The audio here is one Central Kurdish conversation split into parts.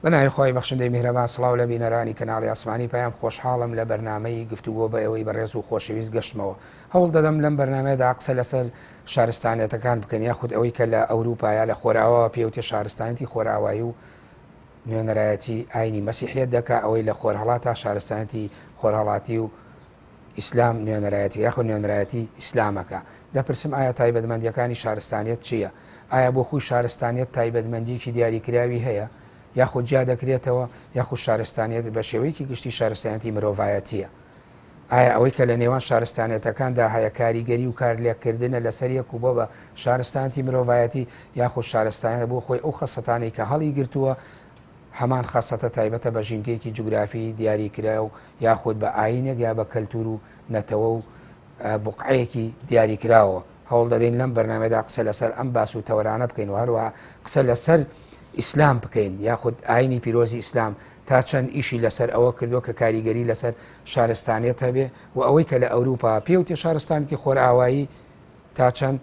بە ناوی خوای بەخشندەی میهرەبان سڵاو لە بینەرانی کەناڵی ئاسمانی پەیام خۆشحاڵم لە بەرنامەی گفتوگۆ بە ئێوەی بەڕێز و خۆشەویست گەشتمەوە هەوڵ دەدەم لەم بەرنامەیەدا قسە لەسەر شارستانێتەکان بکەن یاخود ئەوەی کە لە ئەوروپا یا لە خۆراواوە پێوتێ شارستانێتی خۆرئاوایی و نوێنەرایەتی ئاینی مەسیحیت دەکا ئەوەی لە خۆرهەڵاتا شارستانێتی خۆرهەڵاتی و ئیسلام نوێنەرایەتی یاخود نوێنەرایەتی ئیسلامەکە دەپرسم ئایا تایبەتمەندیەکانی شارستانیەت چییە؟ ئایا بۆ خۆی شارستانیەت تایبەتمەندیکی دیاریکراوی هەیە یاخود جیا دەکرێتەوە یاخود شارستانیەت بە شێوەیەکی گشتی شارستانیەتی مرۆڤایەتیە؟ ئایا ئەوەی کە لە نێوان شارستانیەتەکاندا هەیە کاریگەری و کارلێککردنە لەسەر یەک و بۆ بە شارستانیەتی مرۆڤایەتی یاخود شارستانیەت بۆ خۆی ئەو خەسەتانەی کە هەڵی گرتووە هەمان خەسەتە تایبەتە بە ژینگەیەکی جوگرافی دیاریکراو یاخود بە ئایینێک یا بە کەلتور و نەتەوە و بوقعەیەکی دیاریکراوە. هەوڵ دەدەین لەم بەرنامەدا قسە لەسەر ئەم باس و تەوەرانە بکەین و هەروەها قسە لەسەر ئیسلام بکەین یاخود ئاینی پیرۆزی ئیسلام تا چەند ئیشی لەسەر ئەوە کردووە کە کاریگەری لەسەر شارستانیەت هەبێ و ئەوەی کە لە ئەوروپا پێوتێ شارستانیەتی خۆرئاوایی تا چەند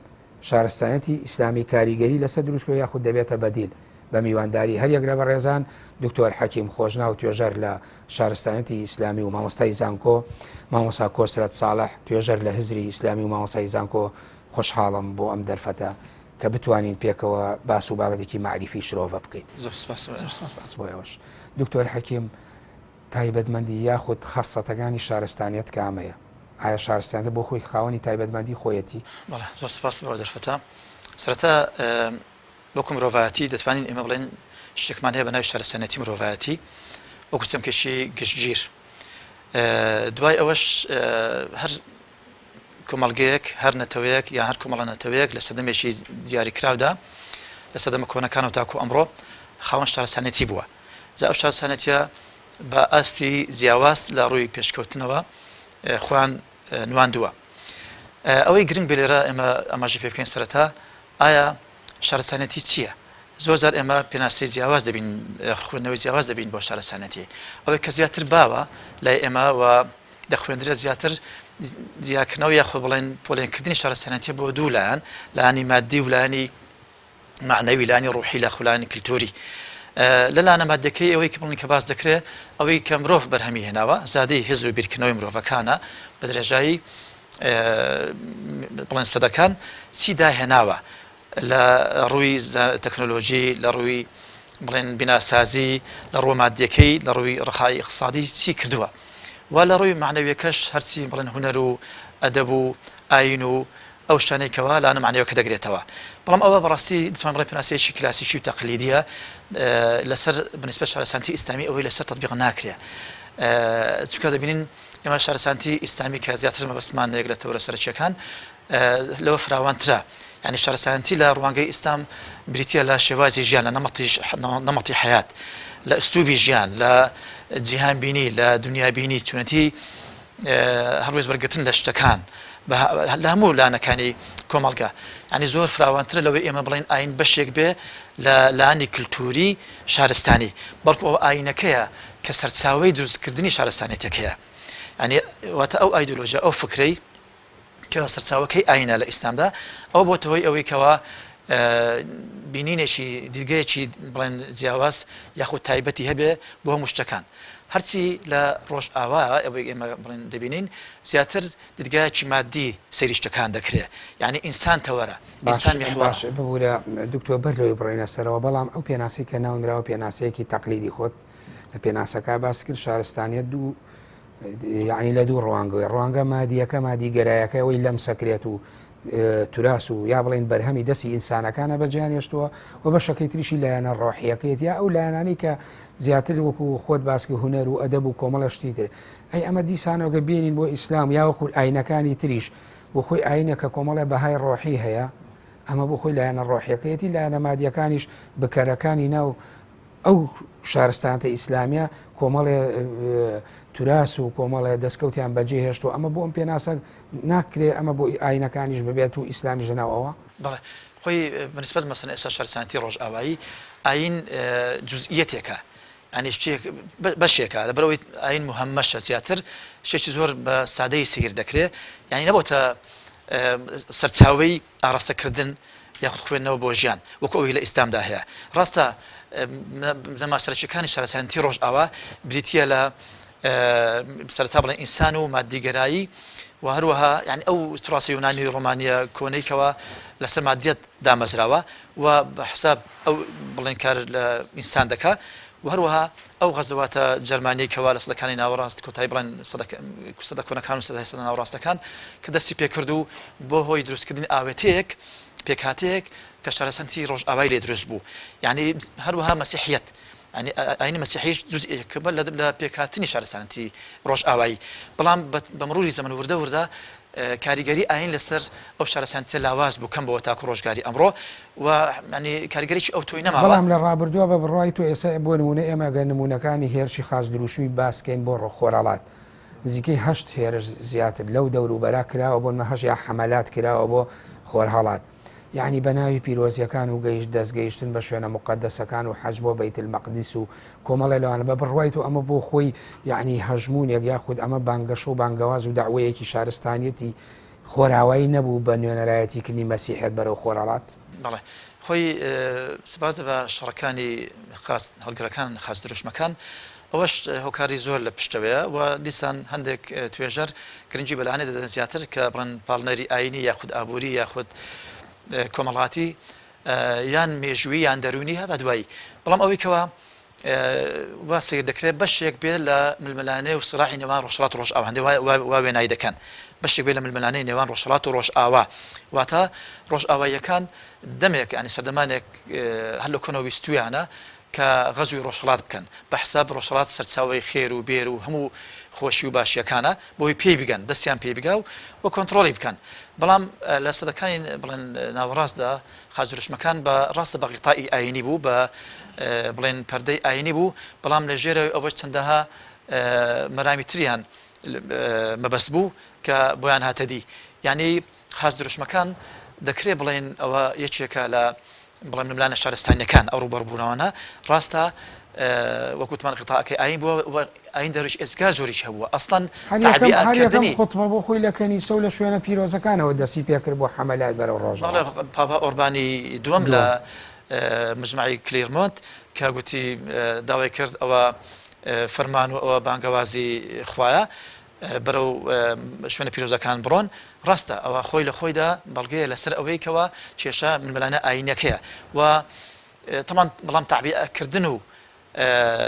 شارستانیەتی ئیسلامی کاریگەری لەسەر دروستکرد یاخود دەبێتە بەدیل بە میوانداری هەریەک لە بەڕێزان دکتۆر حەکیم خۆشناو توێژەر لە شارستانیەتی ئیسلامی و مامۆستای زانکۆ مامۆسا کۆسرەت ساڵح توێژەر لە هزری ئیسلامی و مامۆستای زانکۆ خۆشحاڵم بۆ ئەم دەرفەتە کە بتوانین پێکەوە باس و بابەتێکی مەعریفی شرۆڤە بکەین. زۆر سپاس. زۆر سپاس بۆ ئێوەش. دکتۆر حەکیم تایبەتمەندی یاخود خەسڵەتەکانی شارستانیەت کامەیە؟ ئایا شارستانیەت بۆ خۆی خاوەنی تایبەتمەندی خۆیەتی؟ بەڵێ زۆر سپاس بۆ دەرفەتە. سەرەتا وەکو مرۆڤایەتی دەتوانین ئێمە بڵێن شتێکمان هەیە بە ناوی شارستانیەتی مرۆڤایەتی وەکو چەمکێکی گشتگیر دوای ئەوەش هەر کۆمەڵگەیەک، هەر نەتەوەیەک یان هەر کۆمەڵە نەتەوەیەک لە سەردەمێکی دیاریکراودا لە سەردەمە کۆنەکانەوە تاکو ئەمڕۆ خاوەن شارستانێتی بووە. جا ئەو شارستانێتیە بە ئاستی جیاواز لە ڕووی پێشکەوتنەوە خۆیان نواندووە. ئەوەی گرنگ بێ لێرە ئێمە ئاماژە پێ بکەین سەرەتا ئایا شارستانێتی چییە؟ زۆر جار ئێمە پێناسەی جیاواز دەبین خوێندنەوەی جیاواز دەبین بۆ شارستانێتی ئەوەی کە زیاتر باوە لای ئێمە و دەخوێندرێت زیاتر جیاکردنەوە یاخود بڵێن پۆلێنکردنی شارستانێتی بۆ دوو لایەن لایەنی مادی و لایەنی معنەوی لایەنی ڕوحی لە خولانی کللتوری لە لانە مادەکەی ئەوەی کە بڵین کە باس دەکرێت ئەوەی کە مرۆڤ بەرهەمی هێناوە زادەی هزر و بیرکردنەوەی مرۆڤەکانە بە درێژایی بڵێن سەدەکان چی داهێناوە لە ڕووی تەکنۆلۆژی، لە ڕووی بڵێن بیناسازی، لە ڕووە مادیەکەی، لە ڕووی ڕەخای ئیقتسادی چی کردووە و لە ڕووی مەعنەویەکەش هەرچی بڵێن هونەر و ئەدەب و ئایین و ئەو شتانەی کەوا لانە مەعنەویەکە دەگرێتەوە. بەڵام ئەوە بەڕاستی دەتوانین بڵێین پێناسەیەکی کلاسیکی و تەقلیدیە لەسەر بەنیسبەت شارستانیەتی ئیسلامی ئەوەی لەسەر تەتبیق ناکرێ چونکە دەبینین ئێمە شارستانیەتی ئیسلامی کە زیاتر مەبەستمان یەک لە تەوەرە سەرەکیەکان لەوە فراوانترە، یانی شارستانیەتی لە ڕوانگەی ئیسلام بریتییە لە شێوازی ژیان، لە نەمەتی حەیات، لە ئسلوبی ژیان، لە جیهانبینی، لە دنیابینی، چۆنێتی هەڵوێست وەرگرتن لە شتەکان لە هەموو لانەکانی کۆمەڵگە. یانی زۆر فراوانترە لەوەی ئێمە بڵێین ئایین بەشێک بێ لە لانی کلتوری شارستانی، بەڵکو ئەوە ئایینەکەیە کە سەرچاوەی دروستکردنی شارستانیەتەکەیە. یانی واتە ئەو ئایدۆلۆژیا، ئەو فکرەی کە سەرچاوەکەی ئاینە لە ئیسلامدا ئەوە بۆتە هۆی ئەوەی کەوا بینینێکی دیدگەیەکی بڵێن جیاواز یاخود تایبەتی هەبێ بۆ هەموو شتەکان هەرچی لە ڕۆژ ئاوا ئەوەی ئێمە بڵێن دەبینین زیاتر دیدگایەکی مادی سەیری شتەکان دەکرێ یعنی ئینسان تەوەرە ئینسان میحوەرە. باش ببورە دکتۆر بەر لەوەی بڕۆینە سەرەوە بەڵام ئەو پێناسی کە ناونراوە پێناسەیەکی تەقلیدی خۆت لە پێناسەکە باس کرد شارستانیت دوو یعنی لە دوو ڕوانگەوەی ڕوانگە مادیەکە مادیگەرایەکە ئەوەی لەم سەکرێت و توراس و یا بڵین بەرهەمی دەستی ئینسانەکانە بەجیان هێشتووە و بەشەکەی تریشی لایەنە ڕۆحیەکەیت یا ئەو لایەنانەی کە زیاتر وەکو خۆت باسکی هونەر و ئەدەب و کۆمەڵە شتی تر ئەی ئەمە دیسانەوەگە بێنین بۆ ئیسلام یا وەکو ئاینەکانی تریش بۆ خۆی ئاینە کە کۆمەڵە بەهای ڕۆحی هەیە ئەمە بۆ خۆی لایەنە ڕۆحیەکەیەتی لایەنە مادیەکانیش بکەرەکانی ناو ئەو شارستانتە ئیسلامیە کۆمەڵێ توراس و کۆمەڵێ دەستکەوتیان بەجێ هێشتووە ئەمە بۆ ئەم پێناسە ناکرێ ئەمە بۆ ئاینەکانیش ببێت و ئیسلامیش لەناو ئەوە؟ بەڵێ خۆی بەنسبەت مەسەن ئێستا شارستانیەتی ڕۆژئاوایی ئاین جزئیەتێکە یانی شتێک بەشێکە لەبەرئەوەی ئاین مهەمەشە زیاتر شتێکی زۆر بە سادەیی سەیر دەکرێ یانی نەبۆتە سەرچاوەی ئاڕاستەکردن. یاخود خوێندنەوە بۆ ژیان وەکو ئەوەی لە ئیسلامدا هەیە. ڕاستە بنەما سەرەکیەکانی شارستانیەتی ڕۆژئاوا بریتییە لە سەرەتا بڵێن ئینسان و مادیگەرایی و هەروەها یعنی ئەو تراسی یۆنانی و ڕۆمانیە کۆنەی کەوا لەسەر مادیەت دامەزراوە و بە حساب ئەو بڵێن کار لە ئینسان دەکا و هەروەها ئەو غەزواتە جەرمانیەی کەوا لە سەدەکانی ناوەڕاست کۆتایی بڵێن سەدە کۆنەکان و سەدە ناوەڕاستەکان کە دەستی پێکرد و بۆ هۆی دروستکردنی ئاوێتەیەک پێکهاتەیەک کە شارستانیەتی ڕۆژئاوای لێ دروست بوو یعنی هەروەها مەسیحیەت یعنی ئاینی مەسیحیش جزئێک بە لە پێکهاتنی شارستانەتی ڕۆژئاوایی بەڵام بە مروری زەمەن وردە وردە کاریگەری ئاین لەسەر ئەو شارستانیەتە لاواز بوو کەم بەوە تاکو ڕۆژگاری ئەمڕۆ و ینی کاریگەریی ئەو تۆی نەماوە. بەڵام لە ڕابردووە بە بڕوای تۆ ئێستا بۆ نمونە ئێمە گەر نمونەکانی هێرشی خاچ دروشمی باسکەین بۆ ڕۆخۆرەڵات نزیکەی هەشت هێرش زیاتر لەو دەوروبەرە کراوە بۆ نمە هەشت یا حەمەلات کراوە بۆ خۆرهەڵات یعنی بە ناوی پیرۆزیەکان و گەیشت دەستگەیشتن بە شوێنە مقدسەکان و حەج بۆ بەیت المەقدس و کۆمەڵێ لەوانە بە بڕوای تۆ ئەمە بۆ خۆی یعنی هەژمونێک یاخود ئەمە بانگەشە و بانگەواز و داوەیەکی شارستانیەتی خۆراوایی نەبوو بە نوێنەرایەتی کردنی مەسیحێت بەرەو خۆرهەڵات؟ بەڵێ خۆی سەبارەت بە شەڕەکانی خاچ هەڵگرەکان خاچ دروشمەکان ئەوەش هۆکاری زۆر لە پشتەوەیە و دیسان هەندێک توێژەر گرنگی بەلانێ دەدەن زیاتر کە بڵێن پاڵنەری ئاینی یاخود ئابووری یاخود کۆمەڵاتی یان مێژووی یان دەروونی هەتا دوایی بەڵام ئەوەی کەوا وا سەیر دەکرێت بەشێک بێت لە ململانێ و سراحی نێوان ڕۆژهەڵات و ڕۆژئاوا هەندێک وا وێنای دەکەن بەشێک بێت لە ململانێی نێوان ڕۆژهەڵات و ڕۆژئاوا واتە ڕۆژئاواییەکان دەمێک ینی سەردەمانێک هەر لە کۆنەوە ویستویانە کە غەزوی ڕۆژهەڵات بکەن بە حساب ڕۆژهەڵات سەرچاوەی خێر و بێر و هەموو خۆشی و باشیەکانە بۆی پێی بگەن دەستیان پێی بگا و و کۆنتڕۆڵی بکەن بەڵام لە سەدەکانی بڵێن ناوەڕاستدا خاچ دروشمەکان بە ڕاستە بە غیتائی ئاینی بوو بە بڵێن پەردەی ئاینی بوو بەڵام لە ژێرەوەی ئەوەش چەندەها مەرامی تریان مەبەست بوو کە بۆیان هاتە دی یعنی خاچ دروشمەکان دەکرێ بڵێن ئەوە یەکێکە لە بڵێم ململانێ شارستانیەکان ئەو ڕووبەڕووبوونەوانە ڕاستە وەک وتمان غیتاکەی ئاین بووە و ئاین دەرویش ئێجگار زۆریش هەبووە ئەسڵەن هەریەکەم خوتبە بۆ خۆی لە کەنیسە و لە شوێنە پیرۆزەکانەوە دەستی پێکرد بۆ حەمەلات بەرەو ڕۆژ پاپا ئۆربانی دووەم لە مجمعی کلیرمۆنت کە گوتی داوای کرد ئەوە فەرمان و ئەوە بانگەوازی خوایە بەرەو شوێنە پیرۆزەکان بڕۆن، ڕاستە ئەوە خۆی لە خۆیدا بەڵگەیە لەسەر ئەوەی کەوا کێشە ململانێ ئایینەکەیە و تەمان بەڵام تەعبیئەکردن و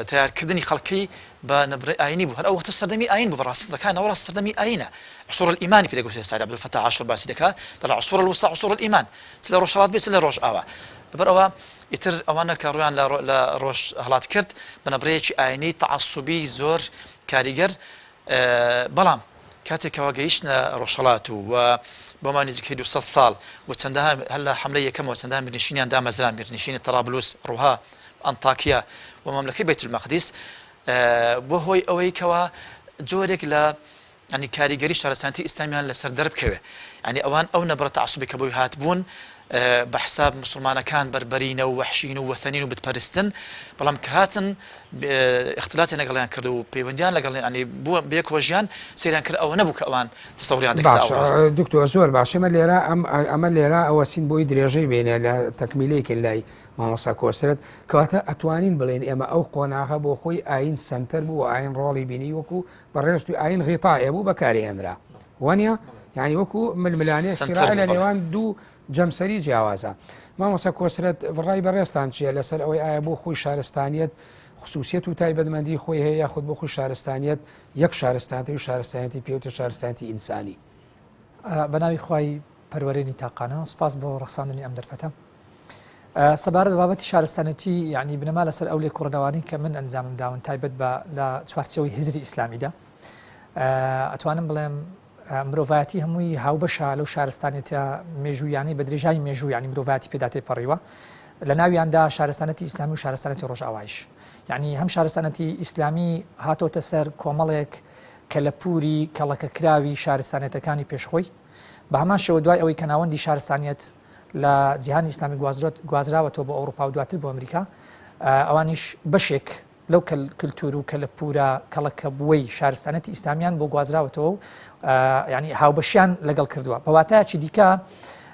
تەیارکردنی خەڵکی بە نەبرەی ئایینی بوو هەر ئەو وەختە سەردەمی ئایین بوو بەڕاستی سەدەکان ناوەڕاست سەردەمی ئایینە عصور الإيمان پێ دەگوترێت سعید عبدالفتاح عاشور باسی دەکا دەڵێ عصور الوسطى عصور الإيمان چ لە ڕۆژهەڵات بێت چ لە ڕۆژئاوا لەبەر ئەوە ئیتر ئەوانە کە ڕویان لە ڕۆژهەڵات کرد بە نەبرەیەکی ئایینی تەعەسوبی زۆر کاریگەر بەڵام کاتێک کەوا گەیشتنە ڕۆژهەڵات و و بۆ ماوەی نزیکەی 200 ساڵ و چەندەها هەر لە حەملەی یەکەمەوە چەندەها میرنشینیان دامەزران میرنشینی تەرابلوس ڕوها ئەنتاکیا و مەملەکەی بەیت المەقدیس بۆ هۆی ئەوەی کەوا جۆرێک لە ینی کاریگەری شارستانیەتی ئیسلامیان لەسەر دەربکەوێ ینی ئەوان ئەو نەبرە تەعسوبی کە بۆی هاتبوون بە حساب مسوڵمانەکان بەربەرینە و وەحشین و وەثەنین و بتپەرستن بەڵام کە هاتن ئیختلاتیان لەگەڵیان کرد و پەیوەندیان لەگەڵ ینی بووە بەیەکەوە ژیان سەیریان کرد ئەوە نەبوو کە ئەوان تەسەوریان دەکرد باشە ئەو ڕاست. دکتۆر زۆر باش ئێمە لێرە ئەم ئەمە لێرە ئەوەسین بۆی درێژەی بێنێ لە تەکمیلەیەکن لای مامۆستا کۆسرەت کەواتە ئەتوانین بڵێن ئێمە ئەو قۆناغە بۆ خۆی ئاین سەنتەر بوو و ئاین ڕۆڵی بینی وەکو بەڕێزت و ئاین غیتایە بوو بەکاری هێنرا وانە یعنی وەکو ململانێ سیرا لە نێوان دوو جەمسەری جیاوازە مامۆستا کۆسرەت ڕای بەڕێزتان چییە لەسەر ئەوەی ئایا بۆ خۆی شارستانیت خصوصیت و تایبەتمەندی خۆی هەیە یاخود بۆ خۆی شارستانیت یەک شارستانەتی و شارستانیەتی پێوتە شارستانیەتی ئینسانی؟ بە ناوی خوای پەروەرێنی تاقانە سوپاس بۆ ڕەخساندنی ئەم دەرفەتە. سەبارەت بە بابەتی شارستانێتی یعنی بنەما لەسەر ئەو لێکۆڵینەوانەی کە من ئەنجامم داون تایبەت بە لە چوارچێوەی هزری ئیسلامیدا ئەتوانم بڵێم مرۆڤایەتی هەمووی هاوبەشە لەو شارستانێتە مێژوویانەی بە درێژای مێژوو یعنی مرۆڤایەتی پێدا تێپەڕیوە لە ناویاندا شارستانەتی ئیسلامی و شارستانەتی ڕۆژئاوایش یعنی هەم شارستانەتی ئیسلامی هاتۆتە سەر کۆمەڵێک کەلەپوری کەڵەکەکراوی شارستانێتەکانی پێشخۆی بە هەمان شێوە دوای ئەوەی کە ناوەندی شارستانیەت لە جیهانی ئیسلامی گوازراوەتەوە بۆ ئەوروپا و دواتر بۆ ئەمریکا ئەوانیش بەشێک لەو کللتور و کەلەپورە کەڵەکەبووەی شارستانەتی ئیسلامیان بۆ گوازراوەتەوە و ینی هاوبەشیان لەگەڵ کردووە بە واتایەکی دیکە.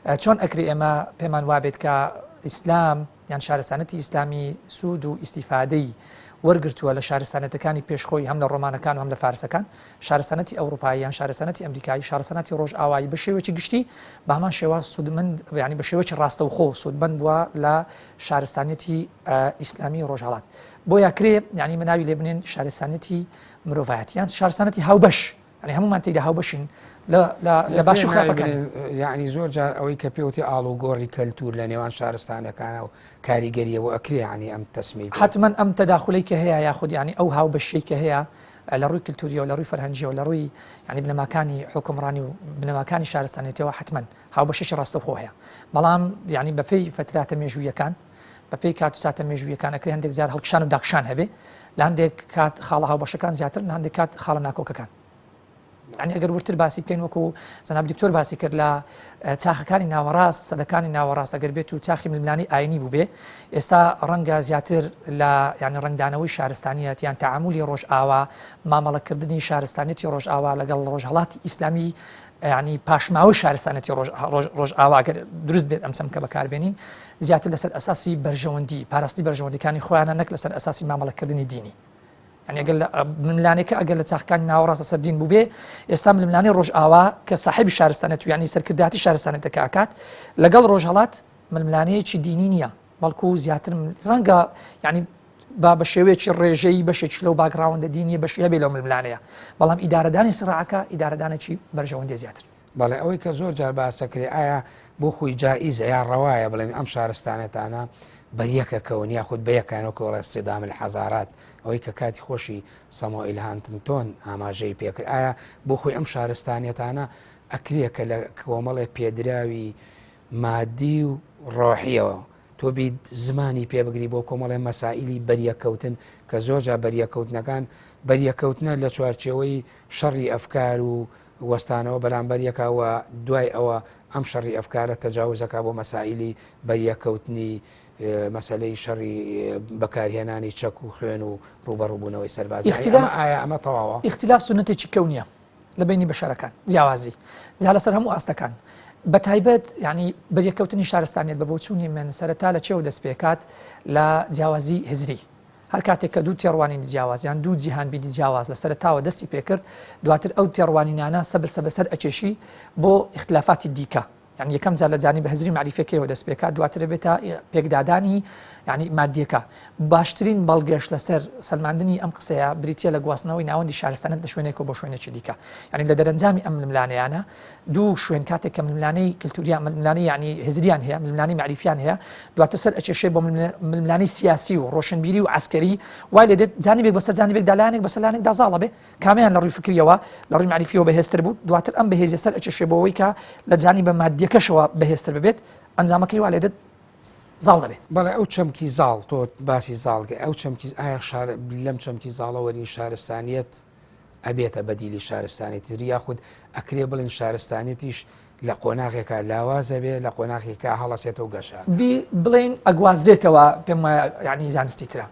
چۆن ئەکرێ ئێمە پێمان وابێت کە ئیسلام یان شارستانەتی ئیسلامی سوود و ئیسیفادەی وەرگتووە لە شارستانەتەکانی پێشخۆی هەم لە ڕۆمانەکان و هەم لە فارسەکان شارستانەتی ئەوروپایی یان شارستانەتی ئەمریکایی شارستانەتی ڕۆژئاوایی بە شێوەیەکی گشتی بە هەمان شێواز سوودمەند یانی بە شێوەیەکی ڕاستەوخۆ سوودمەند بووە لە شارستانیەتی ئیسلامی ڕۆژهەڵات بۆیە کرێ یانی مناوی لێ بنێن شارستانیەتی مرۆڤایەتی یان شارستانەتی هاوبەش یانی هەمومان تێیدا هاوبەشین لە باش و خراپەکان یعنی زۆر جار ئەوەی کە پێوتی ئاڵوگۆڕی کەلتور لە نێوان شارستانەکانە و کاریگەریەوە ئەکرێ ینی ئەم تەسمی حتمما ئەم تەداخلەی کە هەیە یاخود ینی ئەو هاوبەشەی کە هەیە لە ڕووی کللتوریەوە لە ڕووی فەرهەنگیەوە لە ڕووی ینی بنەماکانی حکومڕانی و بنەماکانی شارستانێتەوە حتمما هاوبەشێکی ڕاستەوخۆ هەیە بەڵام ینی بەپێی فتراتە مێژوویەکان بەپێی کات و ساتە مێژوویەکان ئەکرێ هەندێک جار هەڵکشان و داکشان هەبێ لە هەندێک کات خاڵە هاوبەشەکان زیاتر لە هەندێک کات خاڵە ناکۆکەکان یعنی ئەگەر ورتر باسی بکەین وەکو جەناب دکتۆر باسی کرد لە چاخەکانی ناوەڕاست سەدەکانی ناوەڕاست ئەگەر بێت و چاخی ململانی ئاینی بوو بێ ئێستا ڕەنگە زیاتر لە یعنی ڕەنگدانەوەی شارستانیەت یان تەعامولی ڕۆژئاوا مامەڵەکردنی شارستانیەتی ڕۆژئاوا لەگەڵ ڕۆژهەڵاتی ئیسلامی یعنی پاشماوەی شارستانەتی ڕۆژئاوا گەر دروست بێت ئەم چەمکە بەکاربێنین زیاتر لەسەر ئەساسی بەرژەوەندی پاراستنی بەرژەوەندیەکانی خۆیانە نەک لەسەر ئەساسی مامەڵەکردنی دینی یعنی ئەگەر ململانێکە ئەگەر لە چاخەکانی ناوەڕاستە سەر دین بووبێ ئێستا ململانێ ڕۆژئاوا کە ساحێبی شارستانێت و یعنی سەرکردایەتی شارستانێتەکە ئەکات لەگەڵ ڕۆژهەڵات ململانێیەکی دینی نییە بەڵکو زیاتر ڕەنگە یعنی با بە شێوەیەکی ڕێژەیی بەشێکی لەو background ە دینیە بەشی هەبێ لەو ململانەیە بەڵام ئیدارەدانی سڕعەکە ئیدارەدانێکی بەرژەوەندی زیاتر. بەڵێ ئەوەی کە زۆر جار باسەکرێ ئایا بۆ خۆی جائیزە یا ڕەوایە بڵێن ئەم شارستانەتانە بەریەکە کەون یاخود بەیەکانەوە کۆڵێ صدام الحضارات ئەوەی کە کاتی خۆشی سەمۆئیل هانتنتۆن ئاماژەی پێکرد ئایا بۆ خۆی ئەم شارستانیەتانە ئەکرێ کە لە کۆمەڵێ پێدراوی مادی و ڕۆحیەوە تۆ بیت زمانی پێ بگری بۆ کۆمەڵێ مەسائلی بەریەککەوتن کە زۆر جار بەریەککەوتنەکان بەریەککەوتنە لە چوارچێوەی شەڕی ئەفکار و وەستانەوە بەرامبەر یەکا و دوای ئەوە ئەم شەڕی ئەفکارە تەجاوزەکا بۆ مەسائلی بەریەککەوتنی مەسەلەی شەڕی بەکارهێنانی چەک و خوێن و ڕووبەڕووبوونەوەی سەربازی ئایا ئەمە تەواوە؟ ئیختلاف سوننەتێکی کەونیە لە بەینی بەشەرەکان جیاوازی جا لەسەر هەموو ئاستەکان بە تایبەت یعنی بەریەککەوتنی شارستانیت بە بۆچوونی من سەرەتا لە چێوە دەست پێکات لە جیاوازی هزری هەر کاتێک کە دوو تێڕوانینی جیاواز یان دوو جیهانبینی جیاواز لە سەرەتاوە دەستی پێکرد دواتر ئەو تێڕوانینانە سەبر سەبەسەر ئەکێشی بۆ ئیختلافاتی دیکە یانی یەکەم جار لە جانیبە هزری مەعریفیەکەیەوە دەست پێکات دواتر بێتە پێکدادانی یعنی مادیەکە باشترین بەڵگەش لەسەر سەلماندنی ئەم قسەیە بریتە لە گواستنەوەی ناوەندی شارستانەت لە شوێنێکەوە بۆ شوێنێکی دیکە یعنی لە دەرەنجامی ئەم ململانێیانە دوو شوێن کاتێک کە ململانێی کللتوریان ململانێ یعنی هزریان هەیە ململانێی مەعریفیان هەیە دواتر سەر ئەکێشێ بۆ ململانێی سیاسی و ڕۆشنبیری و عسکەری وای لێ دێت جانبێک بەسەر جانبێکدا لایەنێک بەسەر لایەنێکدا زاڵە بێ کامیان لە ڕووی فکریەوە لە ڕووی مەعریفیەوە بەهێزتر بوو دواتر ئەم بەهێزیە سەر ئەکێشێ بۆ ئەوەی کە لە جانیبە مادیەکەشەوە بەهێزتر ببێت ئەنجامەکەی وا لێدێت زاڵ دەبێت. بەڵێ ئەو چەمکی زاڵ تۆ باسی زاڵگە ئەو چەمکی ئایا شار لەم چەمکی زاڵە وەرین شارستانیەت ئەبێتە بەدیلی شارستانێتی تر یاخود ئەکرێ بڵێن شارستانێتیش لە قۆناغێکا لاوازە بێ لە قۆناغێکا هەڵەسێتەوە گەشە. بی بڵێین ئەگوازرێتەوە پێم وایە یانی زانستی ترە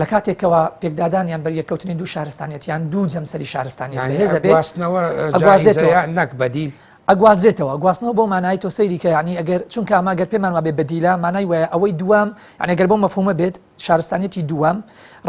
لە کاتێکەوە پێکدادان یان بەریەککەوتنی دوو شارستانیەت یان دوو جەمسەری شارستانیەت یانی بەهێزە بێ ئەگواستنەوە ئەگوازرێتەوە جائیزە نەک بەدیل. ئەگوازرێتەوە گواستنەوە بەو مانای تۆ سەیری کە یانی ئەگەر چونکە ئەمە گەر پێمان وابێ بەدیلە مانای وایە ئەوەی دووەم یانی گەر بەو مەفهومە بێت شارستانیەتی دووەم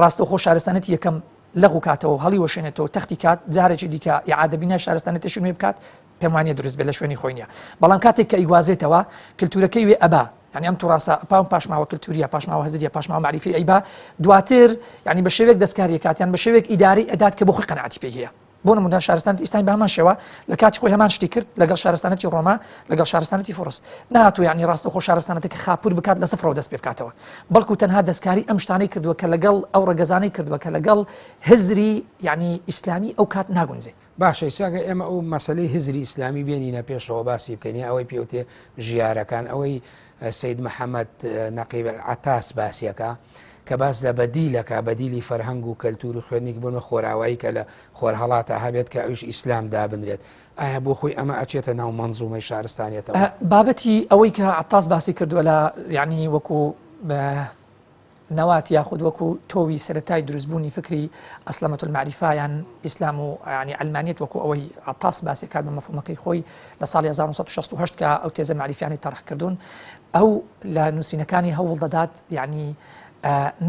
ڕاستەوخۆ شارستانیەتی یەکەم لەغو کاتەوە و هەڵیوەشێنێتەوە تەختی کات جارێکی دیکە ئیعادە بینای شارستانیەتێکی نوێ بکات پێم وانیە دروست بێت لە شوێنی خۆی نییە بەڵام کاتێک کە ئەیگوازێتەوە کللتورەکەی وێ ئەبا یعنی ئەم توڕاسە پاو پاشماوە کللتوریە پاشماوە هزریە پاشماوە معریفی ئەیبا دواتر یعنی بە شێوێک دەستکاری کاتیان بە شێوێک ئیداری ئەدات کە بۆ خۆی قەناعەتی پێی هەیە بۆ نمونە شارستانەتی ئیسلامی بە هەمان شێوە لە کاتی خۆی هەمان شتی کرد لەگەڵ شارستانەتی ڕۆما لەگەڵ شارستانەتی فورس نهاتوو یعنی ڕاستەوخۆ شارستانەتەکە خاپور بکات لە سفرەوە دەست پێ بکاتەوە بەڵکو تەنها دەستکاری ئەم شتانەی کردووە کە لەگەڵ ئەو ڕەگەزانەی کردووە کە لەگەڵ هزری یعنی ئیسلامی ئەو کات ناگونجێ. باشە ئیستا گەر ئێمە ئەو مەسەلەی هزری ئیسلامی بێنینە پێشەوە باسی بکەین یا ئەوەی پێوتێ ژیارەکان ئەوەی سید محەممەد نەقیب عتاس باسیەکە کە باس لە بەدیلەکە بەدیلی فەرهەنگ و کەلتور و خوێندنێک بوون خۆراوایی کە لە خۆرهەڵاتە هەبێت کە ئەوش ئیسلام دابنرێت ئایا بۆ خۆی ئەمە ئەچێتە ناو مەنزومەی شارستانیەتەوە؟ بابەتی ئەوەی کە عتاس باسی کردووە لە یعنی وەکو. نەوات یاخود وەکو تۆوی سەرەتای دروستبوونی فکری ئەسلەمەت المعریفە یان ئیسلام و یانی عەلمانیەت وەکو ئەوەی عەتاس باسی کات بە مەفهومەکەی خۆی لە ساڵی 1968 کە ئەو تێزە مەعریفیانەی تەرح کردوون ئەو لە نووسینەکانی هەوڵ دەدات یعنی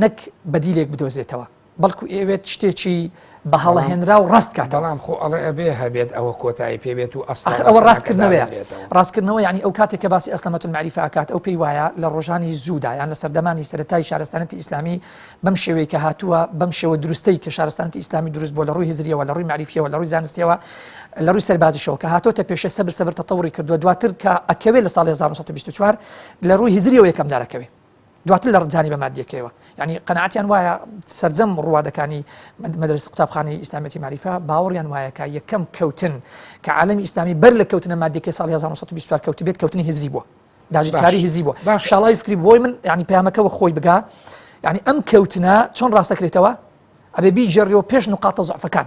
نەک بەدیلێک بدۆزێتەوە بەڵکو ئێوێت شتێکی بە هەڵە هێنرا و ڕاست کات. بەڵام خۆ ئەڵێ ئەبێ هەبێت ئەوە کۆتایی پێ بێت و ئەسڵە ئەخر ئەوە ڕەسەنەکە ڕاستکردنەوەیە دابنرێتەوە. ڕاستکردنەوە یعنی ئەو کاتێک کە باسی ئەسلەمەت المعریفە ئەکات ئەو پێی وایە لە ڕۆژانی زوودا یان لە سەردەمانی سەرەتای شارستانیەتی ئیسلامی بەم شێوەی کە هاتووە بەم شێوە دروستەی کە شارستانیەتی ئیسلامی دروست بووە لە ڕووی هزریەوە لە ڕووی مەعریفیەوە لە ڕووی زانستیەوە لە ڕووی سەربازیشەوە کە هاتۆتە پێشێ سەبر سەبر تەتەوری کردووە دواتر کە ئەکەوێ لە ساڵی 1924 لە ڕووی هزریەوە یەکەم جار ئەکەوێ دواتر لە ڕجانی بە مادیەکەیەوە یعنی قەناعەتیان وایە سەرجەم ڕوادەکانی مەدرسە قوتابخانەی ئیسلامیەتی مەعریفە باوەڕیان وایە کە یەکەم کەوتن کە عالەمی ئیسلامی بەر لە کەوتنە مادیەکەی ساڵی 1924 کەوتبێت کەوتنی هزری بووە داگیرکاری هزری بووە باش. شاڵاوی فکری بۆی من یعنی پەیامەکە وەک خۆی بگا یعنی ئەم کەوتنە چۆن ڕاستەکرێتەوە ئەبێ بیگێڕیەوە پێش نقاطە زعفەکان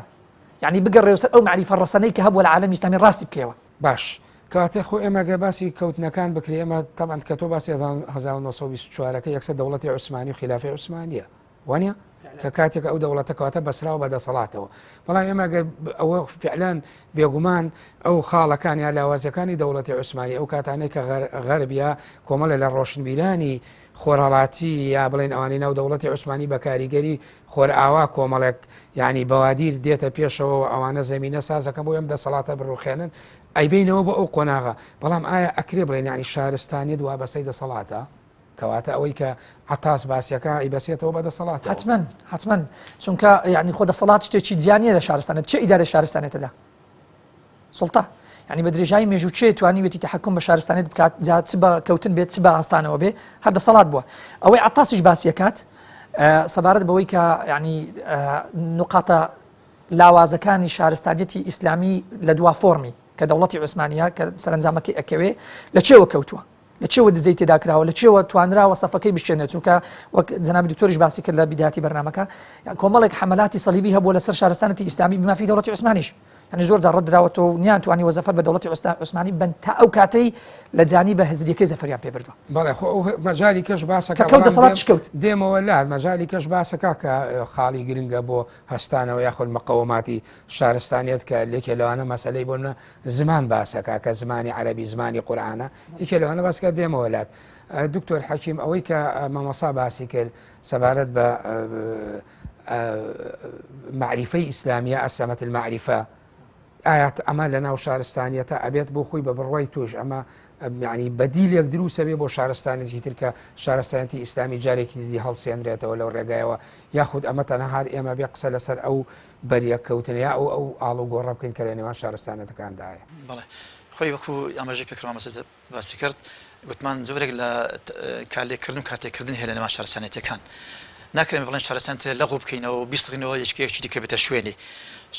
یعنی بگەڕێەوە سەر ئەو مەعریفە ڕەسەنەی کە هەبووە لە عالەمی ئیسلامی ڕاستی بکەیەوە. باش کەواتە خۆ ئێمە گەر باسی کەوتنەکان بکرێ ئێمە تەبعەن کە تۆ باسی 1924 ەکە یەکسەر دەوڵەتی عوسمانی و خیلافەی عوسمانیە وانە کە کاتێک ئەو دەوڵەتە کەواتە بەسراوە بە دەسەڵاتەوە بەڵام ئێمە گەر ئەوە فعلەن بێگومان ئەو خاڵەکان یا لاوازەکانی دەوڵەتی عوسمانی ئەو کاتانەی کە غەرب یا کۆمەڵێ لە ڕۆشنبیرانی خۆرهەڵاتی یا بڵێن ئەوانەی ناو دەوڵەتی عوسمانی بە کاریگەری خۆرئاوا کۆمەڵێک یعنی بەوادیر دێتە پێشەوە ئەوانە زەمینە سازەکەن بۆ ئەم دەسەڵاتە بڕوخێنن ئەیبینەوە بۆ ئەو قۆناغە بەڵام ئایا ئەکرێ بڵێن یعنی شارستانیت وابەستەی دەسەڵاتە کەواتە ئەوەی کە عەتاس باسیەکە ئەیبەسێتەوە بە دەسەڵاتەوە. حەتمەن حەتمەن چونکە یعنی خۆ دەسەڵات شتێکی جیا نییە لە شارستانێت چه ئیدارە شارستانێتەدا سوڵتە یعنی بە درێژایی مێژوو چێ توانیوێتی تحکم بە شارستانێت بکات جا چ بە کەوتن بێت چ بە هەستانەوە بێ هەر دەسەڵات بووە ئەوەی عەتاسیش باسیەکات سەبارەت بەوەی کە یعنی نقاتە لاوازەکانی شارستانیەتی ئیسلامی لە دوا فۆرمی کە دەوڵەتی عوسمانە کە سەرنجامەکەی ئەکەوێ لە چێوە کەوتووە لە چێوە دزەی تێدا کراوە لە چێوە توانراوە سەفەکەی بشکێنێت چونکە وەک جەنابی دکتۆریش باسی کرد لە بیداتی بەرنامەکە کۆمەڵێک حەمەلاتی سەلیبی هەبووە لەسەر شارستانەتی ئیسلامی بمافی دەوڵەتی عوسمانیش یعنی زۆر جار ڕەت دراوەتەوە و نیانتوانیوە زەفەر بە دەوڵەتی عوسمانی بن تا ئەو کاتەی لە جانی بە هزریەکەی زەفەریان پێ بردووە. بەڵێ خۆ ئەو مەجالی کەش باسەکە کە کەوت دەسەڵاتیش کەوت. دێمەوە لات مەجالی کەش باسەکە کە خاڵی گرنگە بۆ هەستانەوە یاخود مقەوەماتی شارستانیەت کە لێکێ لەوانە مەسەلەی بۆ زمان باسەکە کە زمانی عەربی زمانی قورآانە یەکێ لەوانە باسکە دێمەوە لات دکتۆر حەکیم ئەوەی کە مامۆسا باسی کرد سەبارەت بە معریفەی ئیسلامیە ئەسلامەت المعریفە ئایا ئەمە لە ناو شارستانیەتە ئەبێت بۆ خۆی بە بڕوای تۆش ئەمە یعنی بەدیلێک دروستە بێ بۆ شارستانێکی تر کە شارستانەتی ئیسلامی جارێکی دی هەڵسێنرێتەوە لەو ڕێگایەوە یاخود ئەمە تەنها هەر ئێمە بێ قسە لەسەر ئەو بەریەککەوتنە یا ئەو ئەو ئاڵوگۆڕە بکەین کە لە نێوان شارستانەتەکاندایە. بەڵێ خۆی وەکو ئاماژەی پێکرا مامۆستا باسی کرد گوتمان جۆرێک لە کارلێکردن و کارتێکردن هەیە لە نێوان شارستانێتیەکان ناکرێن بڵێن شارستانێتی لەغو بکەینەوە و بیسڕینەوە یەکێکی دیکە بێتە شوێنی